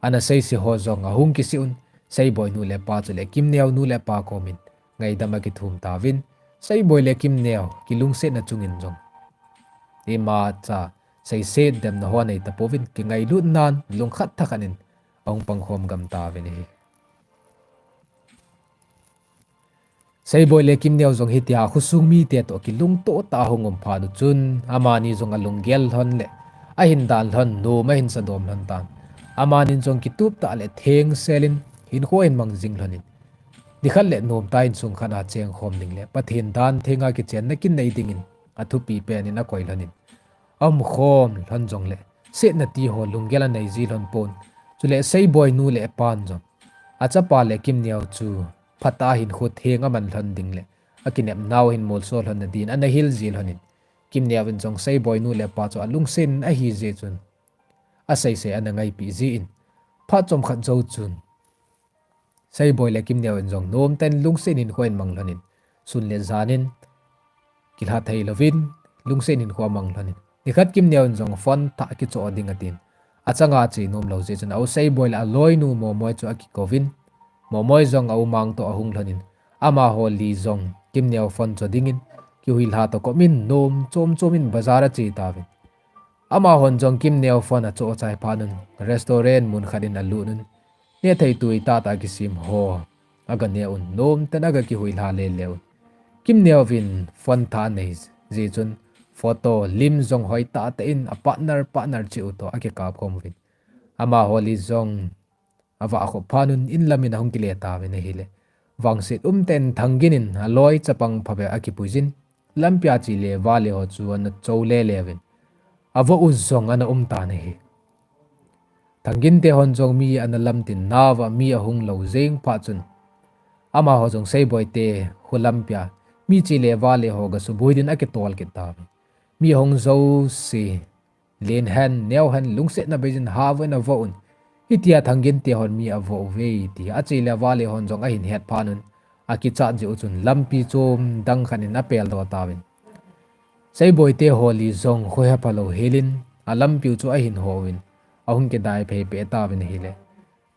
ana seise ho jong ahung kisih un, Seiboi nu le pa chule Kimneo nu le pa komin ngaidam akithum tauvin, Seiboi le Kimneo kilungsetna chungin jong imacha seiset demna ho anei tapouvin, kingailutnan lungkhat thakhat in ahung pangkhom gam tauvin ahi. Seiboi le Kimneo jong hitia khosung mite toh kilungto tah a ahung um phat u chun, amani jong alunggel lhon le ahin dan lhon, nom ahin sadom lhon tan. Amanin jong kitup tah le thengsel in hinkho ahin mang jing lhonin, nikhat le nomtah in sung khat a chengkhom ding le Pathen dan thenga kichenna kin nei dingin athupi pen in akoi lhonin, aumkhom lhon jongle setna ti ho lunggel anei ji lhon pon. Chule Seiboi nu le pan jong achapa le Kimneo chu phatah a hinkho theng aman lhon ding le akinepnau ahin molso lhon na din ana hil ji lhonin, Kimneo in jong Seiboi nu le pa chu alungsen in ahi jeh chun aseisei ana ngaipi jin, phat chomkhat jou chun Seiboi le Kimneo in jong nomtah in lungsen in hinkho ahin mang lhonin, sun le jan in kilha thei louvin lungsen in hinkho amang lhonin, nikhat Kimneo in jong phone thah kichoh ding atin, achanga ache nom lou jeh chun a u Seiboi le aloinu Momoi chu akikouvin, Momoi jong a u Mang toh ahung lhonin, amaho li jong Kimneo phone choh dingin kihuilha toh komin nom chom chom in bazar ache tauvin. Amahon jong Kimneo phone achoh chai phat un restaurant mun khat in alut un, nehthei tui tahtah kisem ho aga ne un, nomtah in aga kihuilha lele un. Kimneo vin phone thah anei jeh chun photo lim jong hoitah tah in a partner partner cheh u toh akikap khom uvin. Amaho li jong avah khop phat un in lamin ahung kile tauvin ahile, vangset umtah in Thangin in aloi chapang phabep akipuijin, lampia che le vale ho chu ana chou lele uvin, avoh u jong ana um tan ahi. Thangin te hon jong mi ana lamtin nauva mi ahung lou jeng phat chun, amaho jong Seiboi te kho lampia mi che le vale ho gasuboi din akitol kit tauvin, mi ahung jouse len hen neo hen lungsetna beiyin havoh in avoh un, hitia Thangin te hon mi avoh uve ti ache le vale hon jong ahin het phat un, akichat jeh u chun lampi chom dang khat in apeldoh tauvin, Seiboi te ho li jong khohepha lou helin alampiu chu ahin ho uvin, ahung kidai phei peh tauvin ahile,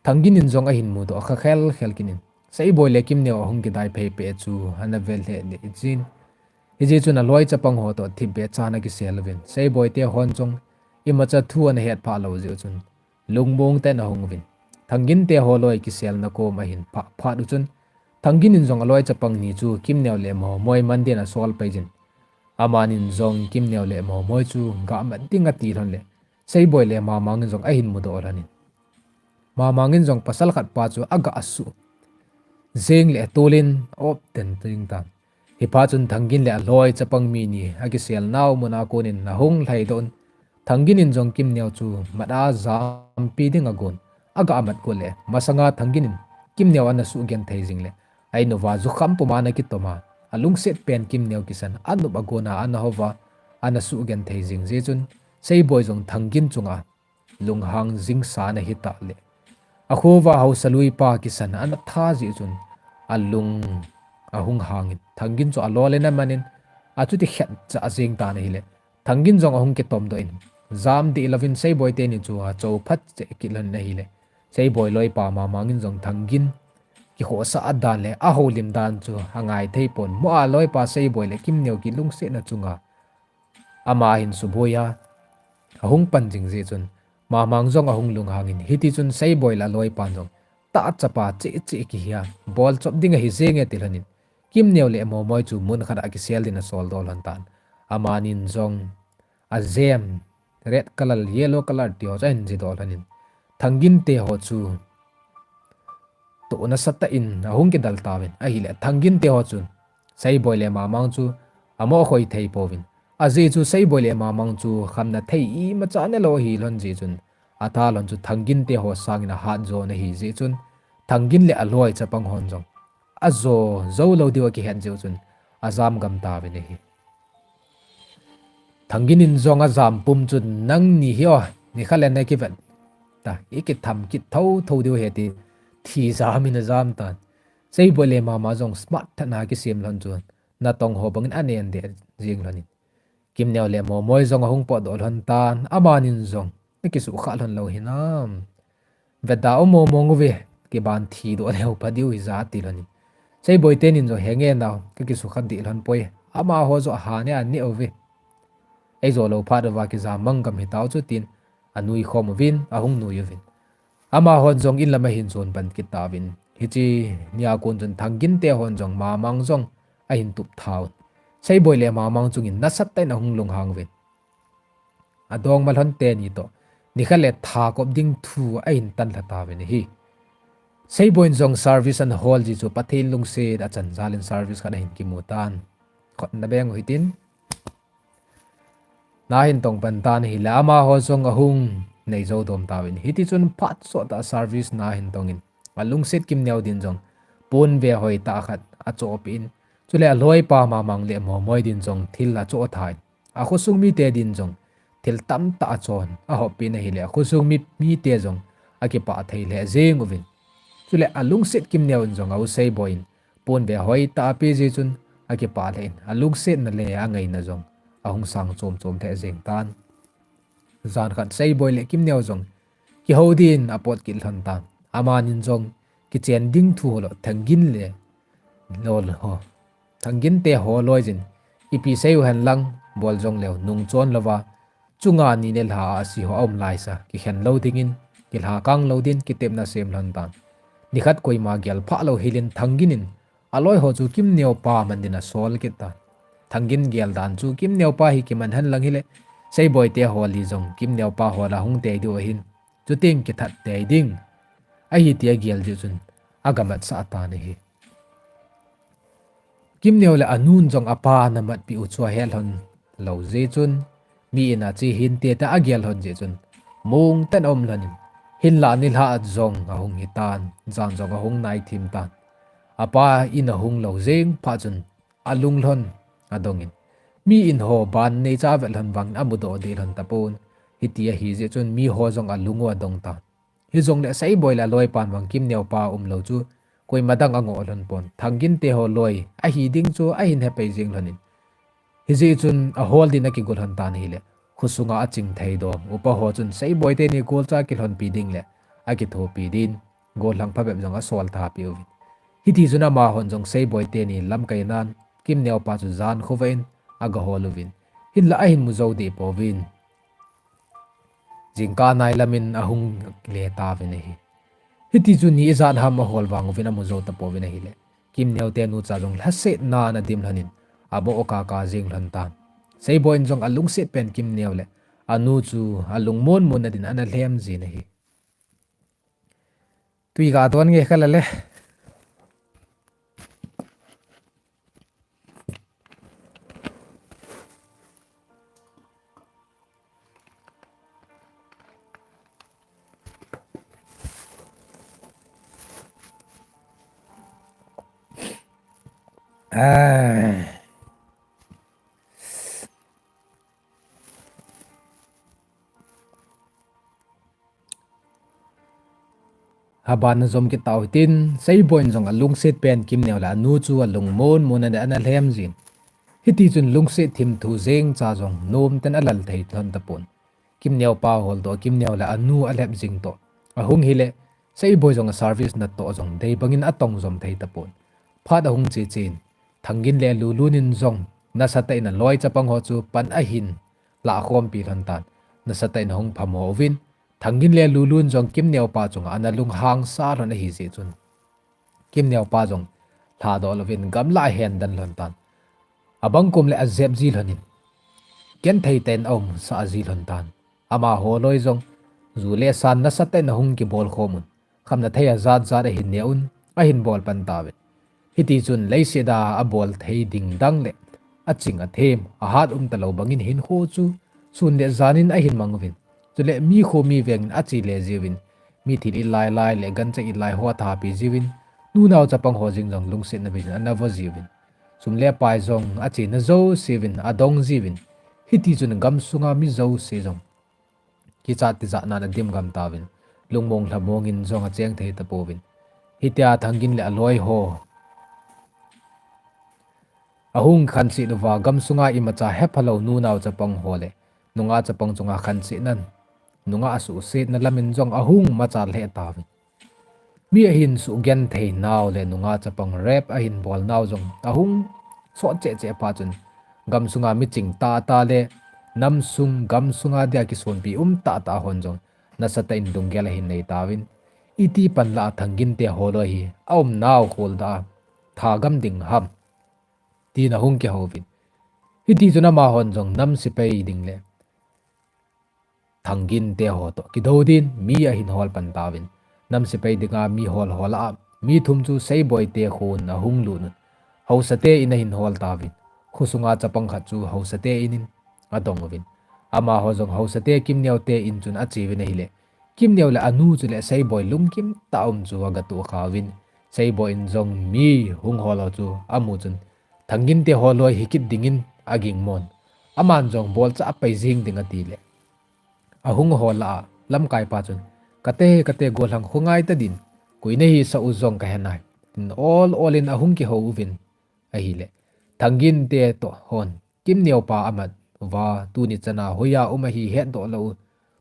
Thangin in jong ahin mudoh kha khel khel kit in, Seiboi le Kimneo ahung kidai phei peh chu ana vel lheh lheh jin, hijeh chun aloi chapang ho toh thipbeh chan akisel uvin, Seiboi te hon jong imacha thu ana hetphah lou jeh u chun lungmong tah in ahung uvin, Thangin te ho loi kiselna kom ahin phah phat u chun, Thangin in jong aloi chapang ni chu Kimneo le Momoi man din asol paiyin, amanin jong Kimneo le Momoi chu gah mat ding ati lhon le, Seiboi le Mamang in jong ahin mudoh lhonin, Mamang in jong pasal khat pa chu aga asuh jeng le tolin op ten ting tan. Hiphat chun Thangin le aloi chapang mi ni akisel nau muna konin ahung lhaidoh un, Thangin in jong Kimneo chu mat a jampi ding agon. Aga amat got le masanga Thangin in Kimneo ana sugenthei jing le a-in uva jukham puma ana kitoma, alungset pen Kimneo kisan anop agona ana houva ana sugenthei jing jeh chun Seiboi jong Thangin chunga lunghang jingsa ana hitah le, akho uva haosa lui pa kisan ana tha jeh chun alung ahung hangin, Thangin chu alolhin amanin, achuti khetcha ajeng tan ahile, Thangin jong ahung kitomdoh in, jam dih louvin Seiboi teni chu achou phat cheh kit lhon ahile, Seiboi loipa Mamang in jong Thangin kikhohsah dan le ahoulim dan chu angai thei pon, mo a loipa Seiboi le Kimneo kilungsetna chunga ama hin suboi a ahung pan jing jeh chun, Mamang jong ahung lunghangin, hiti chun Seiboi le aloipan jong, tah chapa cheh cheh kihi a, bol chop ding ahi jenge ti lhonin, Kimneo le Momoi chu mun khat a kisel din asol doh lhon tan. Amanin jong ajem, red color, yellow color ti ho chu ahin ji doh lhonin, Thangin te ho chu toh nasatah in ahung kidal tauvin ahile, Thangin te ho chun Seiboi le Mamang chu amo khoi thei pouvin, ajeh chu Seiboi le Mamang chu khamna thei imacha nelou ahi lhon jeh chun, atha lhon chu Thangin te ho sangin ahat jo ana hi jeh chun, Thangin le aloi chapang hon jong ajo jou lou diu akihet jeh chun ajam gam tauvin ahi. Thangin in jong ajam pum chun, nangni hi o, nikhat le nakivet ta, ikitham kit thotho diu ahi ti, thi jam in ajam tan. Seiboi le Mamang jong smart tah in akisem lhon chun, natong ho bangin anen deh jing lhonin, Kimneo le Momoi jong ahung potdoh lhon tan, amanin jong akisukha lhon lou hinam. Veda o, Momong uve, kiban thi doh leu pha diu hija ati lhonin. Seiboi tenin jong, henge nao, kakisukha dih lhon poi, amaho joh ahan e aneh uve. Eijo lou phat uva kijam mang gam hitau chu tin, anui khom uvin, ahung nui uvin. Amahon jong in lam ahin jon pan kit tauvin, hiche nia kon chun Thangin te hon jong Mamang jong ahin tup thauvin, Seiboi le Mamang chungin nasatah in ahung lunghang uvin, adongma lhon teni toh nikhat le tha kop ding thu ahin tan lha tauvin ahi. Seiboi in jong service ana hol ji chu Pathen lungset achan jal in service khat ahin kimu tan. Khut na beng u hitin, na ahin tong pan tan ahile, amaho jong ahung nei jou dom tauvin, hiti chun phat sot tah a service na ahin tongin, alungset Kimneo din jong ponve hoitah khat achohpeh in, chule aloipa Mamang le Momoi din jong thil achoh tha in, akhosung mite din jong thil tamtah achon ahoppeh in ahile, akhosung mi, mite jong akipah thei lheh jeng uvin, chule alungset Kimneo in jong a-u Seiboi in ponve hoitah apeh jeh chun akipah lheh in, alungsetna le angaina jong ahung sang chom chom lheh jeng tan. Jan khat Seiboi le Kimneo jong kihou din apot kit lhon tan. Amanin jong kichen ding thu ho lou, Thangin le loi ho, Thangin te ho loi jin, ipi sei u hen lang, bol jong leu nung chon louva, chunga ni le lha a asi ho aum laisa, kikhen lou dingin, kilha kang lou din kitepna sem lhon tan. Nikhat koima gel phah lou hilin Thangin in aloi ho chu Kimneo pa man din asol kit tan. Thangin gel dan chu Kimneo pa hi kiman hen lang hile, Seiboi te ho li jong Kimneo pa ho la hung tei diu ahin, chuteng kithat tei ding ahi tia gel jeh chun agamatsah tan ahi. Kimneo le anun jong apa ana matpeh u chu ahet lhon lou jeh chun, mi in a che hinte tia agel lhon jeh chun, mong tah in aum lhonin, hinlah nilhah jong ahung hitan, jan jong ahung nai thim tan. Apa in ahung lou jeng phat chun, alung lhon adongin, mi in ho ban neicha avet lhon vangin amudoh deh lhon tapon, hiti ahi jeh chun miho jong alung u adong tan. Hijongle Seiboi le aloipan vang Kimneo pa umlou chu koima dang angoh lhon pon, Thangin te ho loi ahi ding chu ahin hepei jeng lhonin, hijeh chun ahol din akigo lhon tan ahile, khosunga aching thei dom upa ho chun Seiboi teni golcha kilhonpi ding le akithopi din gollhang phabep jong asol thapeh uvin, hiti chun amahon jong Seiboi teni lamkai nan Kimneo pa chu jan khovah in agahol uvin, hinlah ahin mu jou deh pouvin, jingkah nai lamin ahung le tauvin ahi. Hiti chun ni ijat ham ahol vang uvin amu jou tapouvin ahile, Kimneo te nucha jong lhasetna ana dim lhonin, amo kaka jeng lhon tan. Seiboi in jong alungset pen Kimneo le anu chu alungmon monna din ana lhem jin ahi. Tui ga don nge kha la le. Ah. Haban na jom kit tau hitin, Seiboi in jong alungset pen Kimneo le anu chu alungmon monna ana lhem jin. Hiti chun lungset thim thu jeng cha jong nom ten alal thei lhon tapon. Kimneo pa holdoh, Kimneo le anu alhep jing toh. Ahung hile, Seiboi jong a service natoh jong dei bangin atong jom thei tapon. Phat ahung che chen, Thangin le Lulun in jong nasatah in aloi chapang ho chu pan ahin lah khompi lhon tan. Nasatah in ahung phamo uvin, Thangin le Lulun jong Kimneo pa chunga ana lunghang sa lhon ahi jeh chun, Kimneo pa jong lhadoh louvin gamlah a ahen den lhon tan. Abang kum le ajep ji lhon in, genthei tah in aum sah ji lhon tan. Amaho loi jong ju le san nasatah in ahung kibol khom un. Khamna thei ajat jat ahin ne un, ahin bol pan tauvin. Hiti chun leiset a abol thei ding dang le aching athem, ahat um talou bangin hinkho chu sun le jan in ahin mang uvin. Chule mi kho mi veng in ache le jiuvin, mi thil it lai lai le gancha it lai ho athapi jiuvin, nunao chapang ho jeng jong lungsetna beiyin ana vo jiuvin. Sum le pai jong achena jouse uvin, adong jiuvin. Hiti chun gamsunga mi jouse jong kichat tijat nan adim gam tauvin, lungmong lhamong in jong acheng thei tapouvin. Hitia Thangin le aloi ho ahung khanset uva, gamsunga imacha hephalou nunao chapang ho le nungah chapang chunga khansetnan, nungah asuhsetna lam in jong ahung machal lheh tauvin. Mi ahin suhgenthei nau le nungah chapang rape ahin bol nau jong ahung sot cheh cheh phat chun, gamsunga miching tahtah le namsung gamsunga dia kisonpi um tahtah hon jong nasatah in lunggel ahin nei tauvin. Iti pan lah a Thangin te holoi hi aum nau kholda a thagam ding ham, tin ahung kihouvin. Hiti chun amahon jong nam sepai ding le Thangin te ho toh kidou din mi ahin hol pan tauvin. Nam sepai dinga mi hol ho lah a mi thum chu Seiboi te khon ahung lut un. Haosa te in ahin hol tauvin. Khosunga chapang khat chu haosa te in in adong uvin. Amaho jong haosa te Kimneo te in chun ache uvin ahile, Kimneo le anu chule Seiboi lungkim tah a um chu agatoh kha uvin. Seiboi in jong mi hung hol ho chu amu chun, Thangin te holoi hikit dingin aging mon. Aman jong bolcha apai jing ding ati le, ahung ho lah a lamkai pa chun, "Kate, kate, golhang khongai ta din, koi nahi sa u jong kahe nai," tin ol ol in ahung kihou uvin ahile, Thangin te toh hon Kimneo pa amat uva, tuni chana hoiya um ahi hetdoh lou u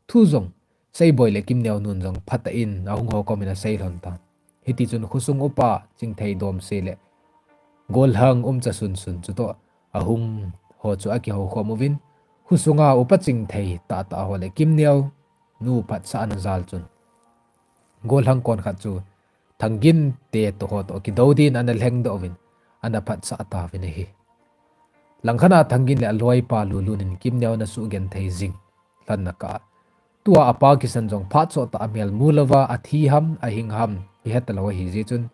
thu jong Seiboi le Kimneo nun jong phatah in ahung ho kom in asei lhon tan. Hiti chun khosung upa Chingthei Domse le golhang umcha sunsun chutoh ahung ho chu akihou khom uvin, khosunga upa Chingthei tahtah ho le Kimneo nu phatsahna jal chun, golhang kon khat chu Thangin te toh ho toh kidou din ana lhengdoh uvin, ana phatsah tauvin ahi. Langkhat a Thangin le aloipa Lulun in Kimneo ana suhgenthei jing lhon na kah a, tua apa kisan jong phat sottah a mel mu louva athi ham, ahing ham, ihet talou ahi jeh chun,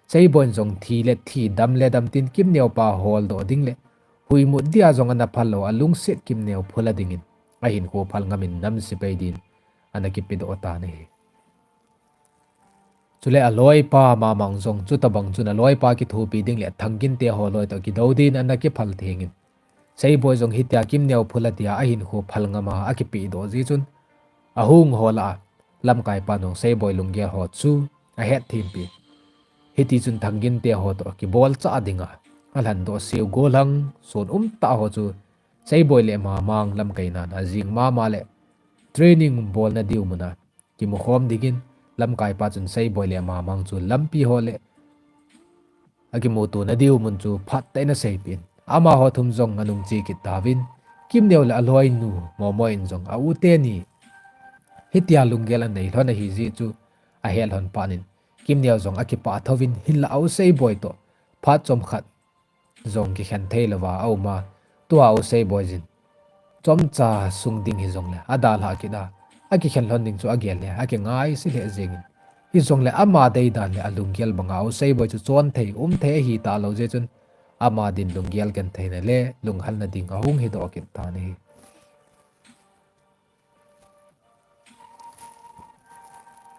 Seiboi in jong thi le thi, dam le dam tin Kimneo pa holdoh ding le huimut dia jong ana phal lou a, alungset Kimneo phula dingin ahinkho phal ngam in nam sepai din ana kipedoh tan ahi. Chule aloipa Mamang jong chutabang chun aloipa kithopi ding le Thangin te holoi toh kidou din ana kiphal theng in, Seiboi jong hitia Kimneo phula dia ahinkho phal ngam a akipedoh jeh chun, ahung ho lah a lamkai pan jong Seiboi lunggel ho chu ahet thempi. Hiti chun Thangin te ho toh kibolcha dinga alhandoh seu golhang son umtah ho chu Seiboi le Mamang lamkai nan ajing mama le training bolna diu mun a kimukhom dingin lamkai pa chun Seiboi le Mamang chu lampi ho le akimuto na diu mun chu phatah in aseipeh in, amaho thum jong anung che kit tauvin, Kimneo le aloinu Momoi in jong a u teni hitia lunggel anei lhon ahi jeh chu ahet lhon phat in, Kimneo jong akipah thouvin, hinlah a u Seiboi toh phat chomkhat jong kikhen thei louva aum a, tua u Seiboi jin chomcha sung ding hijongle, adalhah kit a, akikhen lhon ding chu agel le, akingaise lheh jengin. Hijongle ama deidan le alunggel banga U Seiboi chu chon thei, um thei ahi talou jeh chun, ama din lunggel gentheina le lunghalna ding ahung hidoh kit tan ahi.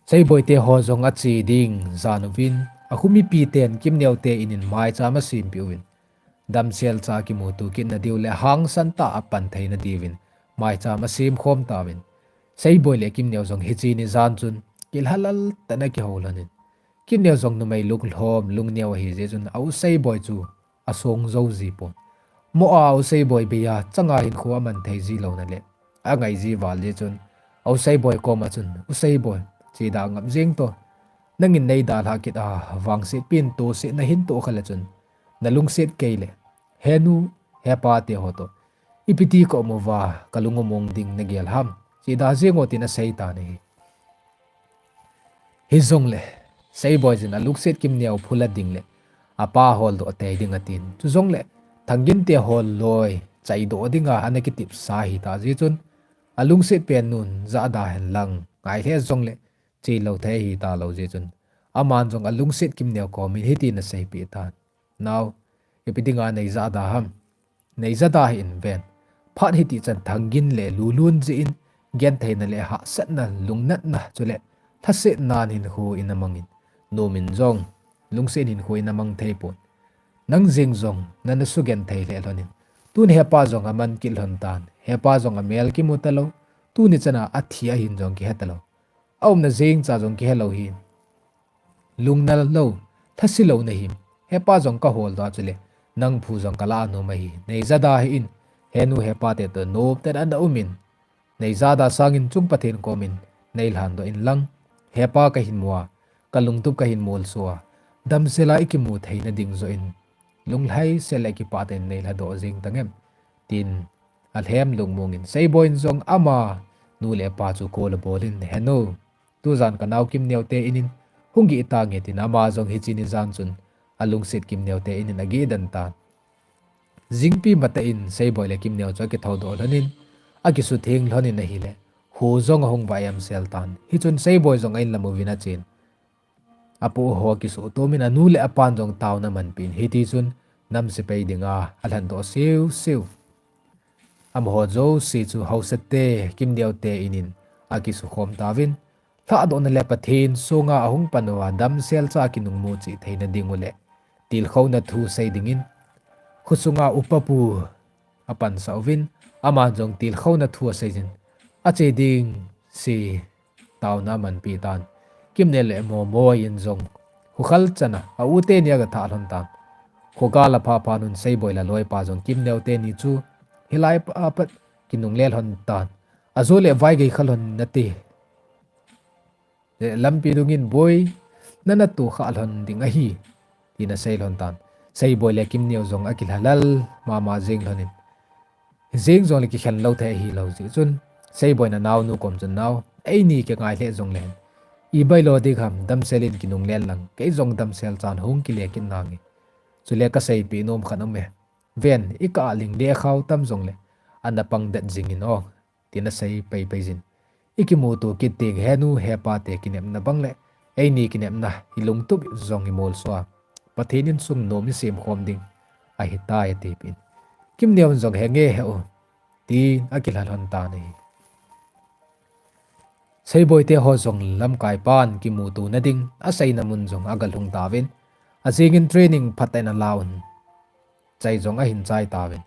Seiboi te ho jong ache ding jan uvin, akhu mipi ten Kimneo te in in maicham asempeh uvin, damsel cha kimuto kit nadiu le hangsan tah a pan thei nadiuvin maicham asemkhom tauvin. Seiboi le Kimneo jong hiche ni jan chun kilhalal tah in akihou lhonin. Kimneo jong numei lunglhom lungneo ahi jeh chun a U Seiboi chu asong jou ji pon. Mo a U Seiboi bei a changa hinkho aman thei ji louna le angai ji val jeh chun a U Seiboi koma chun, U Seiboi, cheda ngap jeng toh. Nangin neidalhah kit a vangsetpi in tohsetna hin toh kha le chun nalungset kei le, henu, hepa te ho toh ipiti ka um uva kalung umong ding nagel ham, cheda jeng o, tin asei tan ahi. Hijongle Seiboi jin alungset Kimneo phula ding le apa holdoh tei ding atin. Chujongle Thangin te ho loi chaidoh dinga ana kitepsa ahita jeh chun alungset pen nun jahda hen lang ngai lheh jongle chelou thei ahi talou jeh chun aman jong alungset Kimneo komin hitin aseipeh tan, Nao, ipi dinga neijahda ham? Neijahda hih in ven. Phat hitih chan Thangin le Lulun jeh in gentheina le hahsatna, lungnatna chule lhasetnan hinkho in amangin, nomin jong lungset hinkho in amang thei pon. Nang jeng jong nana sugenthei lheh lhonin, tun hepa jong aman kit lhon tan, hepa jong amel kimu talou, tuni chana athi ahin jong kihe talou. Aumna jengcha jong kihelou hi, lungnat lou, lhase lou nahim. Hepa jong kaholdoh a chule nang phu jong kalah nom ahi. Neijahda hih in, henu hepa te toh noptah in ana umin, neijahda sangin chung Pathen komin neilhandoh inlang, hepa kahin mu a, kalungtup kahin molso a, damsel a ikimu theina ding joh in lunglhaisel le kipah tah in neilhadoh jeng tangem, tin alhem lungmong in Seiboi in jong ama nu le apa chu call abolin, Henu, tujan kanao Kimneo te in in hung geh tange, tin ama jong hiche ni jan chun alungset Kimneo te in in ageh den tan. Jingpi matah in Seiboi le Kimneo chu akithoudoh lhonin, akisutheng lhonin ahile, kho jong ahung vaihomsel tan. Hichun Seiboi jong a-in lam uvin achen, apoh ho akisuhtomin anu le apan jong taona amanpeh in, hitichun nam sepai dinga alhandoh seuseu. Amaho jouse chu haosa te, Kimneo te in in akisukhom tauvin, lhahdohna le Pathen songa ahung pan uva damsel cha kinungmu cheh theina ding u le tilkhouna thu sei dingin khosunga upa pu apansah uvin, aman jong tilkhouna thu aseijin, ache ding se taona amanpeh tan. Kimneo le Momoi in jong khokhal chana a-u teni agathah lhon tan. Khogal aphaphan un Seiboi le aloipa jong Kimneo teni chu hilai a pat kinungle lhon tan. Ajo le vaigei kha lhon nate, lampi dungin boi nana tohkhah lhon ding ahi, tin asei lhon tan. Seiboi le Kimneo jong akilhalal mama jeng lhonin, hijeng jongle kikhen lou thei ahilou jeh chun Seiboi in anaonu kom chun, Nao, eini kingai lheh jongle ibailo ding ham, damsel in kinungle lang, kei jong damsel chan hung kile kit nange. Chule kaseipeh nom khat aume. Ven, ikah a ling le khao tam jongle ana pang det jingin o, tin asei paipai jin. Ikimuto kit teng henu hepa te kinepna bang le eini kinepna, ilungtup jong imolso a, Pathen insung nom isemkhom ding ahitai, atipeh in, Kimneo in jong, Henge, he u, tin akilha lhon tan ahi. Seiboi te ho jong lamkaipan kimutona ding aseina mun jong agalhung tauvin, ajingin training phatah in alauvin, chai jong ahin chai tauvin,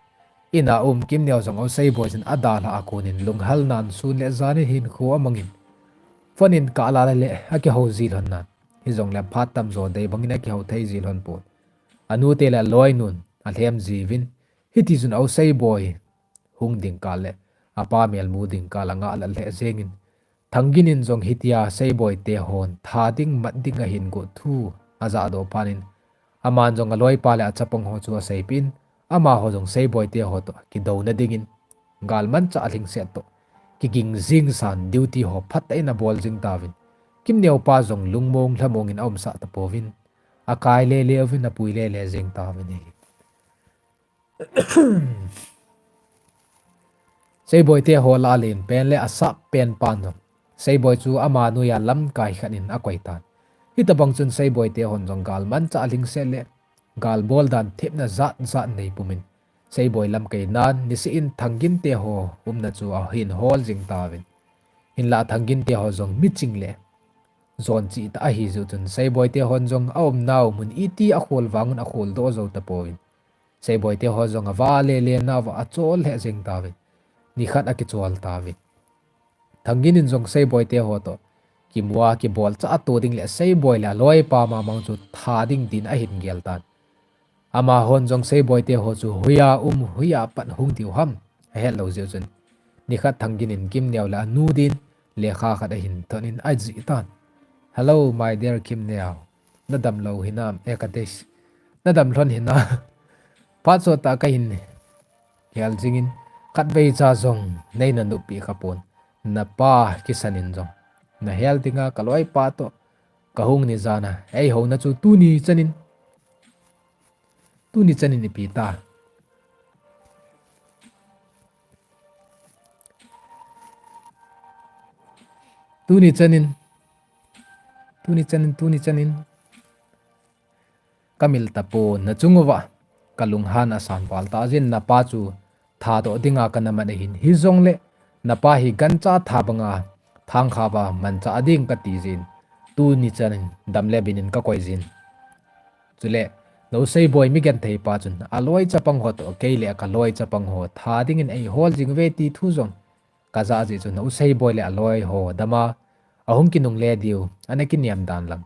in a um Kimneo jong Seiboi jin adalhah a konin lunghalnan sun le jan in hinkho amangin, phone in kala le akihou ji lhon nan, hijongle phat tamjo dei bangin akihou thei ji lhon pon. Anute le aloinun alhem jiuvin, hitichun Seiboi hung ding kah le apa melmu ding kah angah lheh jengin, Thangin in jong hitia Seiboi te hon tha ding mat ding ahin got thu ajahdoh phat in, aman jong aloipa le achapang ho chu aseipeh in, amaho jong Seiboi te ho toh kidouna dingin galmanchah alhingset toh kiging jingsan duty ho phatah in abol jing tauvin, Kimneo pa jong lungmong lhamong in aumsah tapouvin, akai lele uvin apui lele jeng tauvin ahi. Seiboi te ho lah a len pen le asap pen pan jong, Seiboi chu ama noiya lamkai khat in akoi tan. Hitabang chun Seiboi te hon jong gal manchah a lhingset le gal bol dan thepna jat jat nei pumin, Seiboi lamkai nan niseh in Thangin te ho umna chu ahin hol jing tauvin. Hinlah Thangin te ho jong miching le jon chih tah ahi jeh chun Seiboi te hon jong aumnau mun iti akhol vangun akholdoh jou tapouvin. Seiboi te ho jong ava le le nauva achol lheh jeng tauvin. Nikhat akichol tauvin. Thangin in jong Seiboi te ho toh kimu a kibolchah a to ding le Seiboi le aloipa mamang chu tha ding tin ahin gel tan. Amahon jong Seiboi te ho chu hoiya um, hoiya pat hung diu ham ahet lou jeh chun, nikhat Thangin in Kimneo le anu din lekha khat ahin thot in ajih tan. Hello, my dear Kimneo. Nadam lou hinam, eh, ka dei. Nadam lhon hinam. Phat sot tah kahin hel jingin, khatveicha jong nei nanop pi kha pon. Napa kisan in jong nahel dinga kaloipa toh kahung ni jan a eihouna chu tuni chan in, tuni chan in ipi ta. Tuni chan in, tuni chan in, tuni chan in kamil tapon, nachung uva kalunghan asan val tah jeh in napa chu thadoh dinga kana man ahin. Hijongle napa hi gancha tha banga thangkhava manchah ding kati jin, tuni chan in dam le bin in kakoi jin. Chule, na u Seiboi mi genthei pa chun, aloi chapang ho toh kei le kaloi chapang ho tha dingin eihol jing uve ti thu jong kajah jeh chun, na u Seiboi le aloi ho dama ahung kinungle diu ana kiniam dan lang,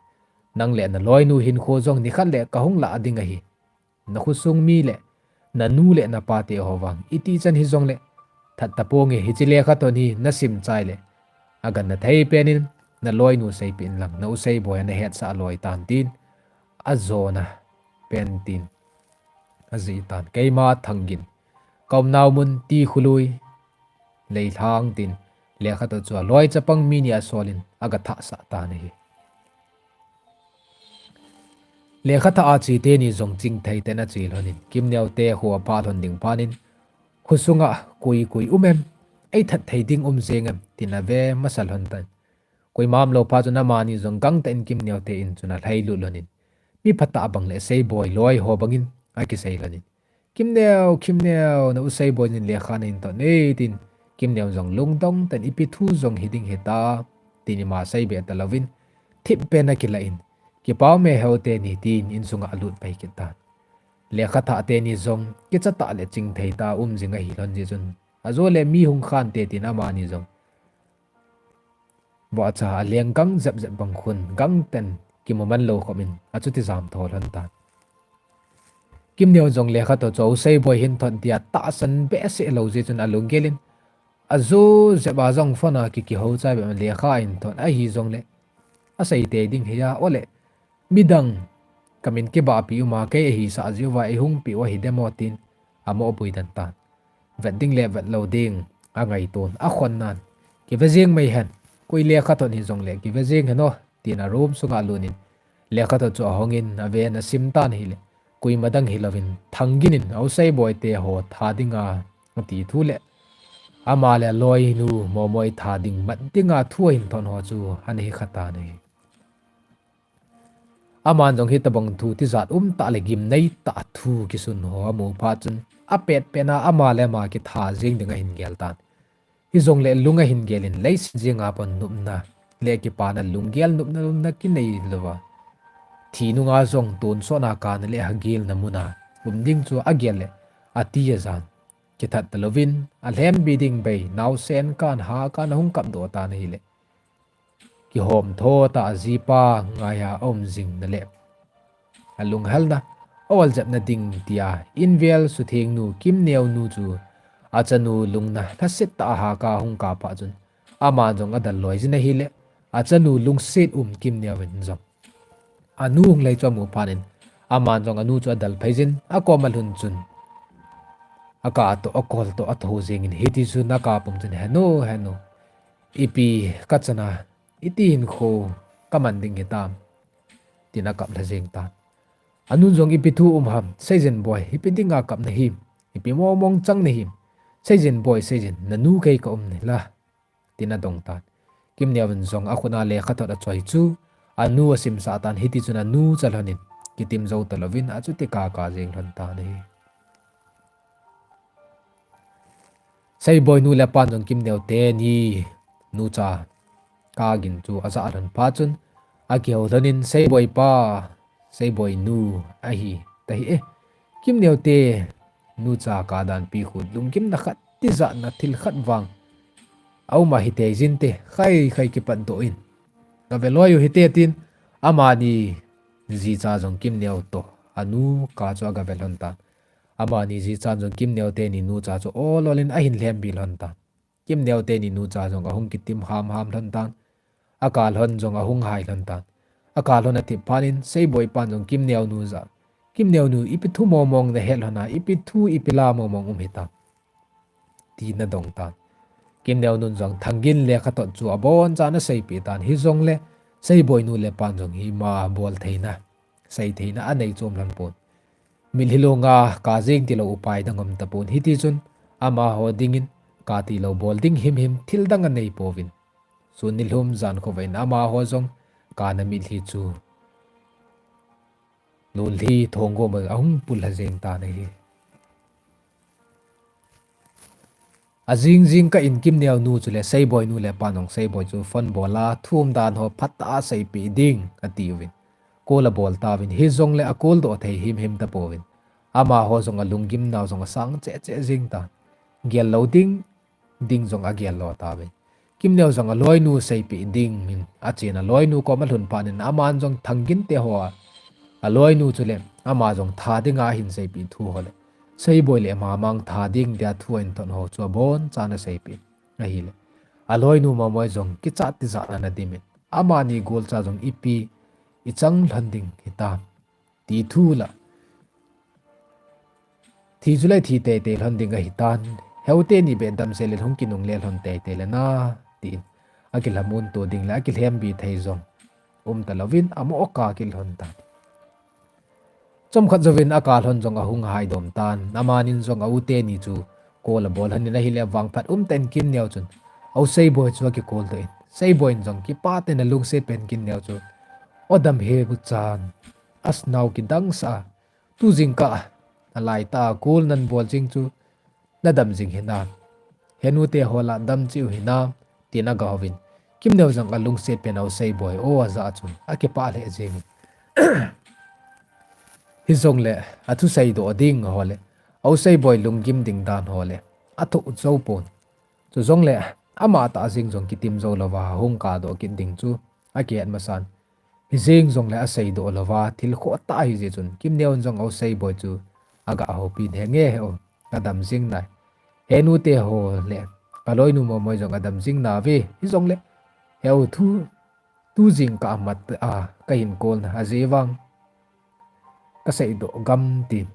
nang le naloinu hinkho jong nikhat le kahung lah ding ahi. Nakhosung mi le nanu le napa te ho vang iti chan hijongle that taponge, hiche lekhathot hi nasim chai le agangthei pen in naloinu seipeh in lang, na u Seiboi a nahetsah loi tan tin, ajona pen tin ajih tan. Keima Thangin, kaumnau mun Tikholui, Leilhang tin lekhathot chu aloi chapang mi ni a sol in aga thahsah tan ahi. Lekhathah a che teni jong Chingthei ten ache lhon in, Kimneo te kho apha lhon ding phat in, khosunga koi koi um em, eithat thei ding um jeng em tin ave masa lhon tan. Koima umlou phat chun amani jong gangtah in Kimneo te in chun alhailut lhon in, mi phatah bang le Seiboi loi ho bangin akisei lhon in, Kimneo, Kimneo, na u Seiboi in lekha nahin thot e, tin Kimneo jong lungdong tah in ipi thu jong hiding hita, tin ima seibe talouvin, thipbeh in akilah in, kipah e heo teni, tin insunga alut pai kit tan. Lekhathah teni jong kichatah le chingthei tah a um jing ahi lhon jeh chun, ajo le mi hung khan te, tin amani jong vacha aleng gang jep jep bang khun gangtah in kimu man lou khop in achuti jam tho lhon tan. Kimneo jong lekhathot chu u Seiboi hin thot dia tahsan behseh lou jeh chun alunggel in, ajo jep a jong phone a ki kihou chai bep in lekha ahin thot ahi jongle, asei tei ding hi a, ole, midang kamin kibahpi uma kei ahisah jeh uva eihung peh u ahi dem o, tin amohboi den tan. Vet ding le vet lou ding angaiton akhon nan, kive jeng mai hen, koi lekhathot hijongle kive jeng hen o, tin a room sunga alut in, lekhathot chu ahong in aven asim tan ahile, koima dang hilouvin Thangin in a u Seiboi te ho tha dinga ati thu le ama le aloinu Momoi tha ding mat dinga thu ahin thot ho chu ana hikha tan ahi. Aman jong hitobang thu tijat umtah le gimneitah thu kisun ho amu phat chun, apetpet a ama le ama kitha jeng ding ahin gel tan. Hijongle lung ahin gel in, leiset jenga pon nopna le kipana lunggel nopna lomna kinei louva, thi nunga jong tonsot a kana le hagilna muna um ding chu agel le ati ajan, kithat talouvin, alhembi ding bei naosen kan ha kan ahung kapdoh tan ahile, kihom tho tah a jipa ngaiya aum jingna le alunghalna, aoljepna ding tia invel suthengnu Kimneonu chu achanu lungna lhaset tah a haka hung kap phat chun, aman jong adal loi jin ahile, achanu lungset um Kimneovin jong anu hung lei chu amu phat in, aman jong anu chu adalphei jin, akoma lhun chun, akah toh akol toh atho jengin, hitichun akap um chun, Henu, henu, ipi kachana, iti hinkho kaman ding hitam, tin akap lha jeng tan. Anun jong, Ipi thu um ham, seijin boi, ipi dinga kap nahim, ipi mongmong chang nahim, Seijin boi, seijin, nanu kei ka um nai la, tin adong tan. Kimneo in jong akhut a lekhathot achoi chu anu asimsah tan, hiti chun anu chalhon in kitim jou talouvin achuti kaka jeng lhon tan ahi. Seiboi nu le pan jong Kimneo teni nucha kagin chu ajah lhon phat chun, akihou lhon in, Seiboi pa, Seiboi nu ahi tahi e. Kimneo te nucha kadanpi khu lunggimna khat, tijatna thil khat vang aum a hite jin te, khai khai kipatdoh in gave loi u hite, tin amani jicha jong Kimneo toh anu kah chu agave lhon tan. Amani jichan jong Kimneo teni nucha chu ol ol in ahin lhempi lhon tan. Kimneo teni nucha jong ahung kitim hamham lhon tan. Akah lhon jong ahung hai lhon tan. Akah lhon athip phat in Seiboi pan jong Kimneo nu jah, Kimneo nu, ipi thu mongmong nahet lhon a, ipi thu ipi la mongmong um hitam, tin adong tan. Kimneo nun jong Thangin lekhathot chu abonchan aseipeh tan, hijongle Seiboi nu le pan jong hima bol theina, sei theina anei chom lhon pon. Mitlhi longa kajeng tilou upai dang um tapon, hiti chun amaho dingin katilou bol ding himhim thil dang anei pouvin, sun nilhum jan khovah in amaho jong kana mitlhi chu lunlhi thonggom a ahung pullha jeng tan ahi. Ajing jingkah in Kimneo nu chule Seiboi nu le pan jong Seiboi chu phone bol a thu umdan ho phatah a seipeh ding atiuvin, call abol tauvin, hijongle acall doh thei himhim tapouvin, amaho jong alunggimnau jong asang cheh cheh jeng tan. Gel lou ding ding jong agel lo tauvin, Kimneo jong aloinu seipeh dingin achen, aloinu kom alhun phat in aman jong Thangin te ho a, aloinu chule ama jong that dinga ahin seipeh thu ho le Seiboi le ama mang that ding dia thu ahin thot ho chu abonchan aseipeh ahile, aloinu Momoi jong kichat tijat in ana dim in, amani golcha jong ipi ichang lhon ding hitam, ti thu la, thi chule thi teitei lhon ding ahitan, heu teni beh damsel in hung kinungle lhon teitei le na, tin akilhamon to ding le akilhempi thei jong um talouvin amoh kah kit lhon tan. Chomkhat jouvin akah lhon jong ahung haidom tan, amanin jong a u teni chu call abol lhon in ahile, vangphat umtah in Kimneo chun a u Seiboi chu akicall doh in, Seiboi in jong kipah tah in alungset pen Kimneo chu, O dam he bu chan, asnau kidang sah a, tu jingkah alaitah a call nabol jing chu nadam jing hinam, henu te ho lah dam cheh u hinam, tin agahouvin, Kimneo jong alungset pen a u Seiboi o ajah chun akipah lheh jengin, hijongle athusei doh ding ho le a u Seiboi lunggim ding dan ho le athoh jou pon. Chujongle amatah jeng jong kitim jou louva hung kahdoh kit ding chu akihet masan, hijeng jongle aseidoh louva thil khoh tah ahijeh chun Kimneo in jong a u Seiboi chu agahoupi in, Henge he u, kadam jing nai, henu te ho le kaloinu Momoi jong adam jing nauve, hijongle he u, thu tu jingkah amat a kahin call na ajeh vang kaseidoh gam, tin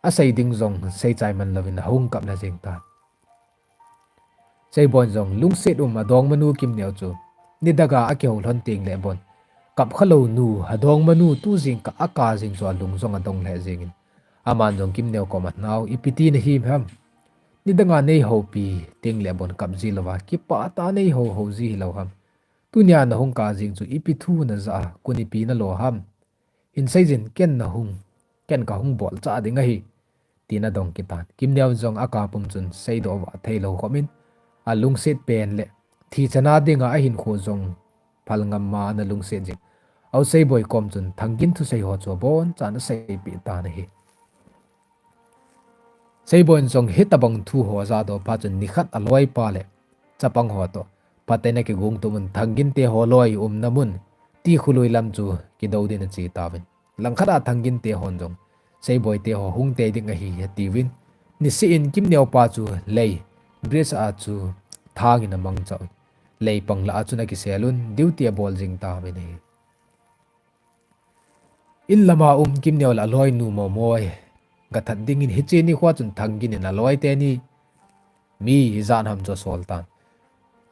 asei ding jong seichai man louvin ahung kap lha jeng tan. Seiboi in jong lungset um adongmanu Kimneo chu nidanga akihou lhon tengle bon, kap khalou nu adongmanu tu jingkah akah jing chu alung jong adong lheh jengin, aman jong Kimneo koma nao, Ipi ti nahim ham? Nidanga neihoupi tengle bon kap ji louva kipah tah a neihou hou ji hilou ham? Tunia nahung kah jeng chu ipi thu najah a, kon ipi nalo ham? Hin seijin, ken nahung, ken kahung bolchah ding ahi, tin adong kit tan. Kimneo in jong akah pum chun seidoh vah theilou khop in, alungset pen le thi chana dinga ahinkho jong phal ngam ma ana lungset jing a u Seiboi kom chun Thangin thusei ho chu abonchan aseipeh tan ahi. Seiboi in jong hitobang thu ho ajahdoh phat chun nikhat aloipa le chapang ho toh phaten akigong tup un, Thangin te ho loi umna mun Tikhu lui lam chu kidou din ache tauvin, langkhat a Thangin te hon jong Seiboi te ho hung tei ding ahi atiuvin, niseh in Kimneo pa chu lei bridge a chu thangin amangcha un, lei pang lah a chun akisel un, duty abol jing tauvin ahi. In lama um Kimneo le aloinu Momoi gathat dingin hiche nikho chun Thangin in aloi teni mi ijat ham chu asol tan.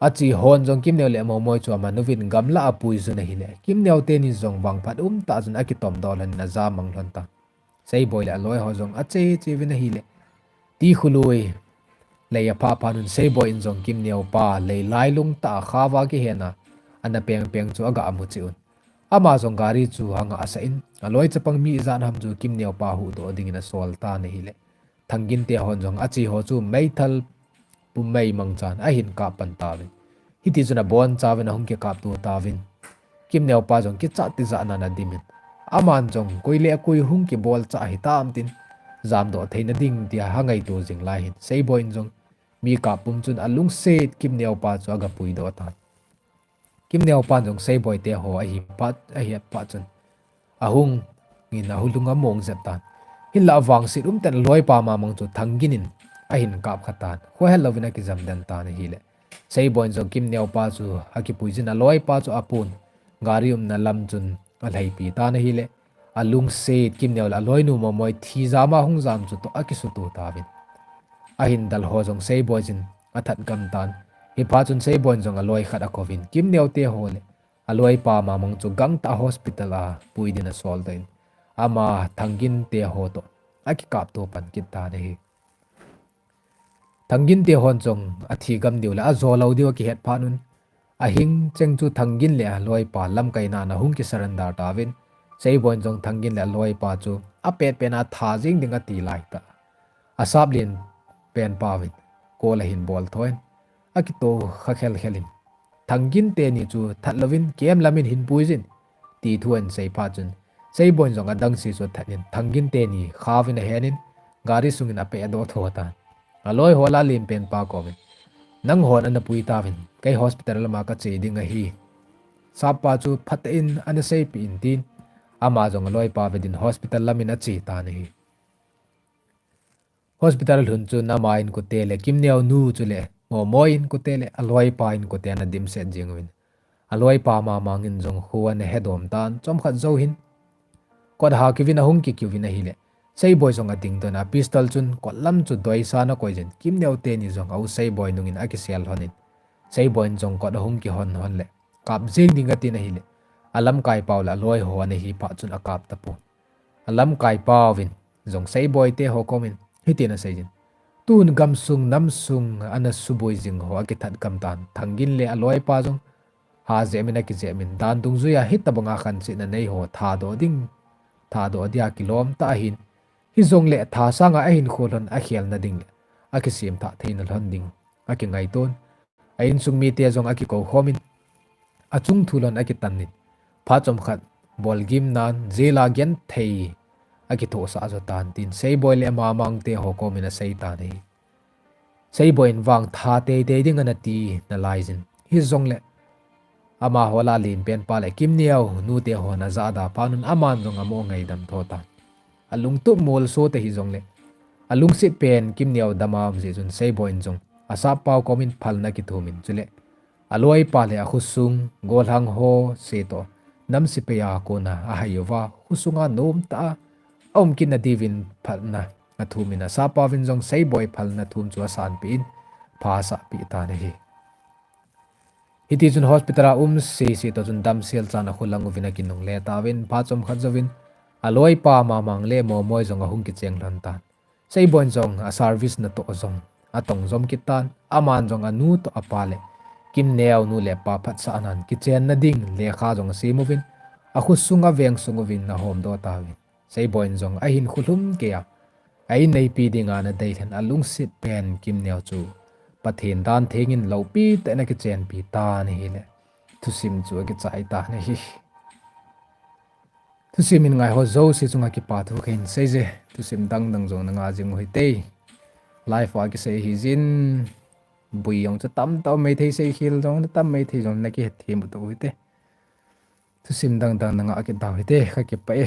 Ache hon jong Kimneo le Momoi chu aman uvin gamlah a apui jun ahile, Kimneo teni jong vangphat umtah chun akitomdoh lhon in ajamang lhon tan. Seiboi le aloi ho jong ache che uvin ahile, Tikhu lui Lei apha phat un Seiboi in jong Kimneo pa lei lailung tah a khaova kihena ana peng peng chu aga mu cheh un. Ama jong gari chu anga asah in, aloi chapang mi ijat ham chu Kimneo pa huhdoh dingin asol tan ahile, Thanginte hon jong ache ho chu meithal pum mei mangchan ahin kap pan tauvin. Hiti chun abonchauvin ahung kikapto tauvin. Kimneo pa jong kichat tijat nan adimin, aman jong koi le koi hung kibolcha hitam tin, jamdoh theina ding tia angaito jing lai hin Seiboi in jong mi kap pum chun alungset Kimneo pa chu aga puidoh tan. Kimneo pan jong Seiboi te ho ahi phat, ahet phat chun, ahung in ahulung among jep tan. Hinlah avangset umtah in aloipa mamang chu Thangin in ahin kap kha tan. Khohel louvin akijam den tan ahile, Seiboi in jong Kimneo pa chu akipui jin, aloipa chu apun gari umna lam chun alhaipi tan ahile, alungset Kimneo le aloinu Momoi thi jama hung jam chu toh akisuto tauvin. Ahin dal ho jong Seiboi in athat gam tan. Hiphat chun Seiboi in jong aloi khat akouvin, Kimneo te ho le aloipa mamang chu gangtah a hospital a pui din asol tan, ama Thangin te ho toh akikapto pan kit tan ahi. Thangin te hon jong athi gam diu le ajo lou diu akihet phat un, ahing cheng chu Thangin le aloipa lamkaina a ahung kisurrender tauvin. Seiboi in jong Thangin le aloipa chu apet pet a tha jing ding ati lai tah. Asap len pen pauvin call ahin bol tho in, akito kha khel khel in, Thangin teni chu that louvin camp lam in hin pui jin, ti thu ahin sei phat chun, Seiboi in jong adangse chu athat in, Thangin teni khaovin ahen in, gari sungin apehdoh tho tan. Aloi ho lah a len pen pa komin, Nanghon ana pui tauvin, kei hospital lama kache ding ahi. Sappa chu phatah in ana seipeh in, tin, ama jong aloipa ve din hospital lam in ache tan ahi. Hospital alhun chun ama inkote le Kimneo nu chule Momoi inkote le aloipa inkote ana dimset jing uvin, aloipa mamang in jong khu ana hedom tan, chomkhat jou hin kot ha kiuvin ahung kikiuvin ahile, Seiboi jong ading doh in, pistol chun kot lam chu doisa in akoi jin, Kimneo teni jong a u Seiboi nungin akisel lhon in, Seiboi in jong kot ahung kihon lhon le, kap jeng ding atin ahile, alamkai pau le aloi ho ana hi phat chun akap tapon. Alamkai pauvin jong Seiboi te ho komin hitin asei jin, Tun gamsung namsung ana suboi jing ho akithat gam tan, Thangin le aloipa jong ha jep in akijep in, dan dungjuia hitobanga khansetna nei ho thadoh ding, thadoh dia kilom tah ahin, hijongle tha sanga ahinkho lhon akhelna ding le akisem thah theina lhon ding akingaiton. A insung mite jong akikou khomin, achung thu lhon akitan in, phat chomkhat bolgim nan jail a genthei akithohsah jo tan, tin Seiboi le amamang te ho komin asei tan ahi. Seiboi in vang tha teitei ding ana ti nalai jin, hijongle amaho lah a len pen pa le Kimneo nu te hon ajahda phat un aman jong amo ngaidam tho tan. Alungtup molso tah hijongle, alungset pen Kimneo dama um jeh chun Seiboi in jong asappau komin phalna akithum in, chule aloipa le akhosung gollhang ho se toh nam sepai a kona ahai uva, khosunga nomtah a aum kitna diuvin phalna athum in, asappauvin jong Seiboi phalna thum chu asanpeh in, pha asahpeh tan ahi. Hitichun hospital a um sese toh chun damsel chan akholang uvin akinungle tauvin, phat chomkhat jouvin aloipa mamang le Momoi jong ahung kicheng lhon tan. Seiboi in jong a service natoh jong atong jom kit tan, aman jong anu toh apa le Kimneo nu le pa phatsahnan kichenna ding lekha jong asem uvin, akhosung aveng sung uvin ahomdoh tauvin. Seiboi in jong ahinkho lhum keiya, a inneipi dinga ana deilhen alungset pen Kimneo chu Pathen dan thengin loupi tah in akichenpi tan ahile, thusim chu akichai tan ahi. Thusim in ngaiho jouse chunga kipa thu kahin seije, thusim dangdang jong nanga jing uhite. Live a kisei hijin, boi jong chu tamtah um maithei, seikhel jong tam maithei, jong nakihethem uto uhite. Thusim dangdang nanga kit tau hite, kakipah e.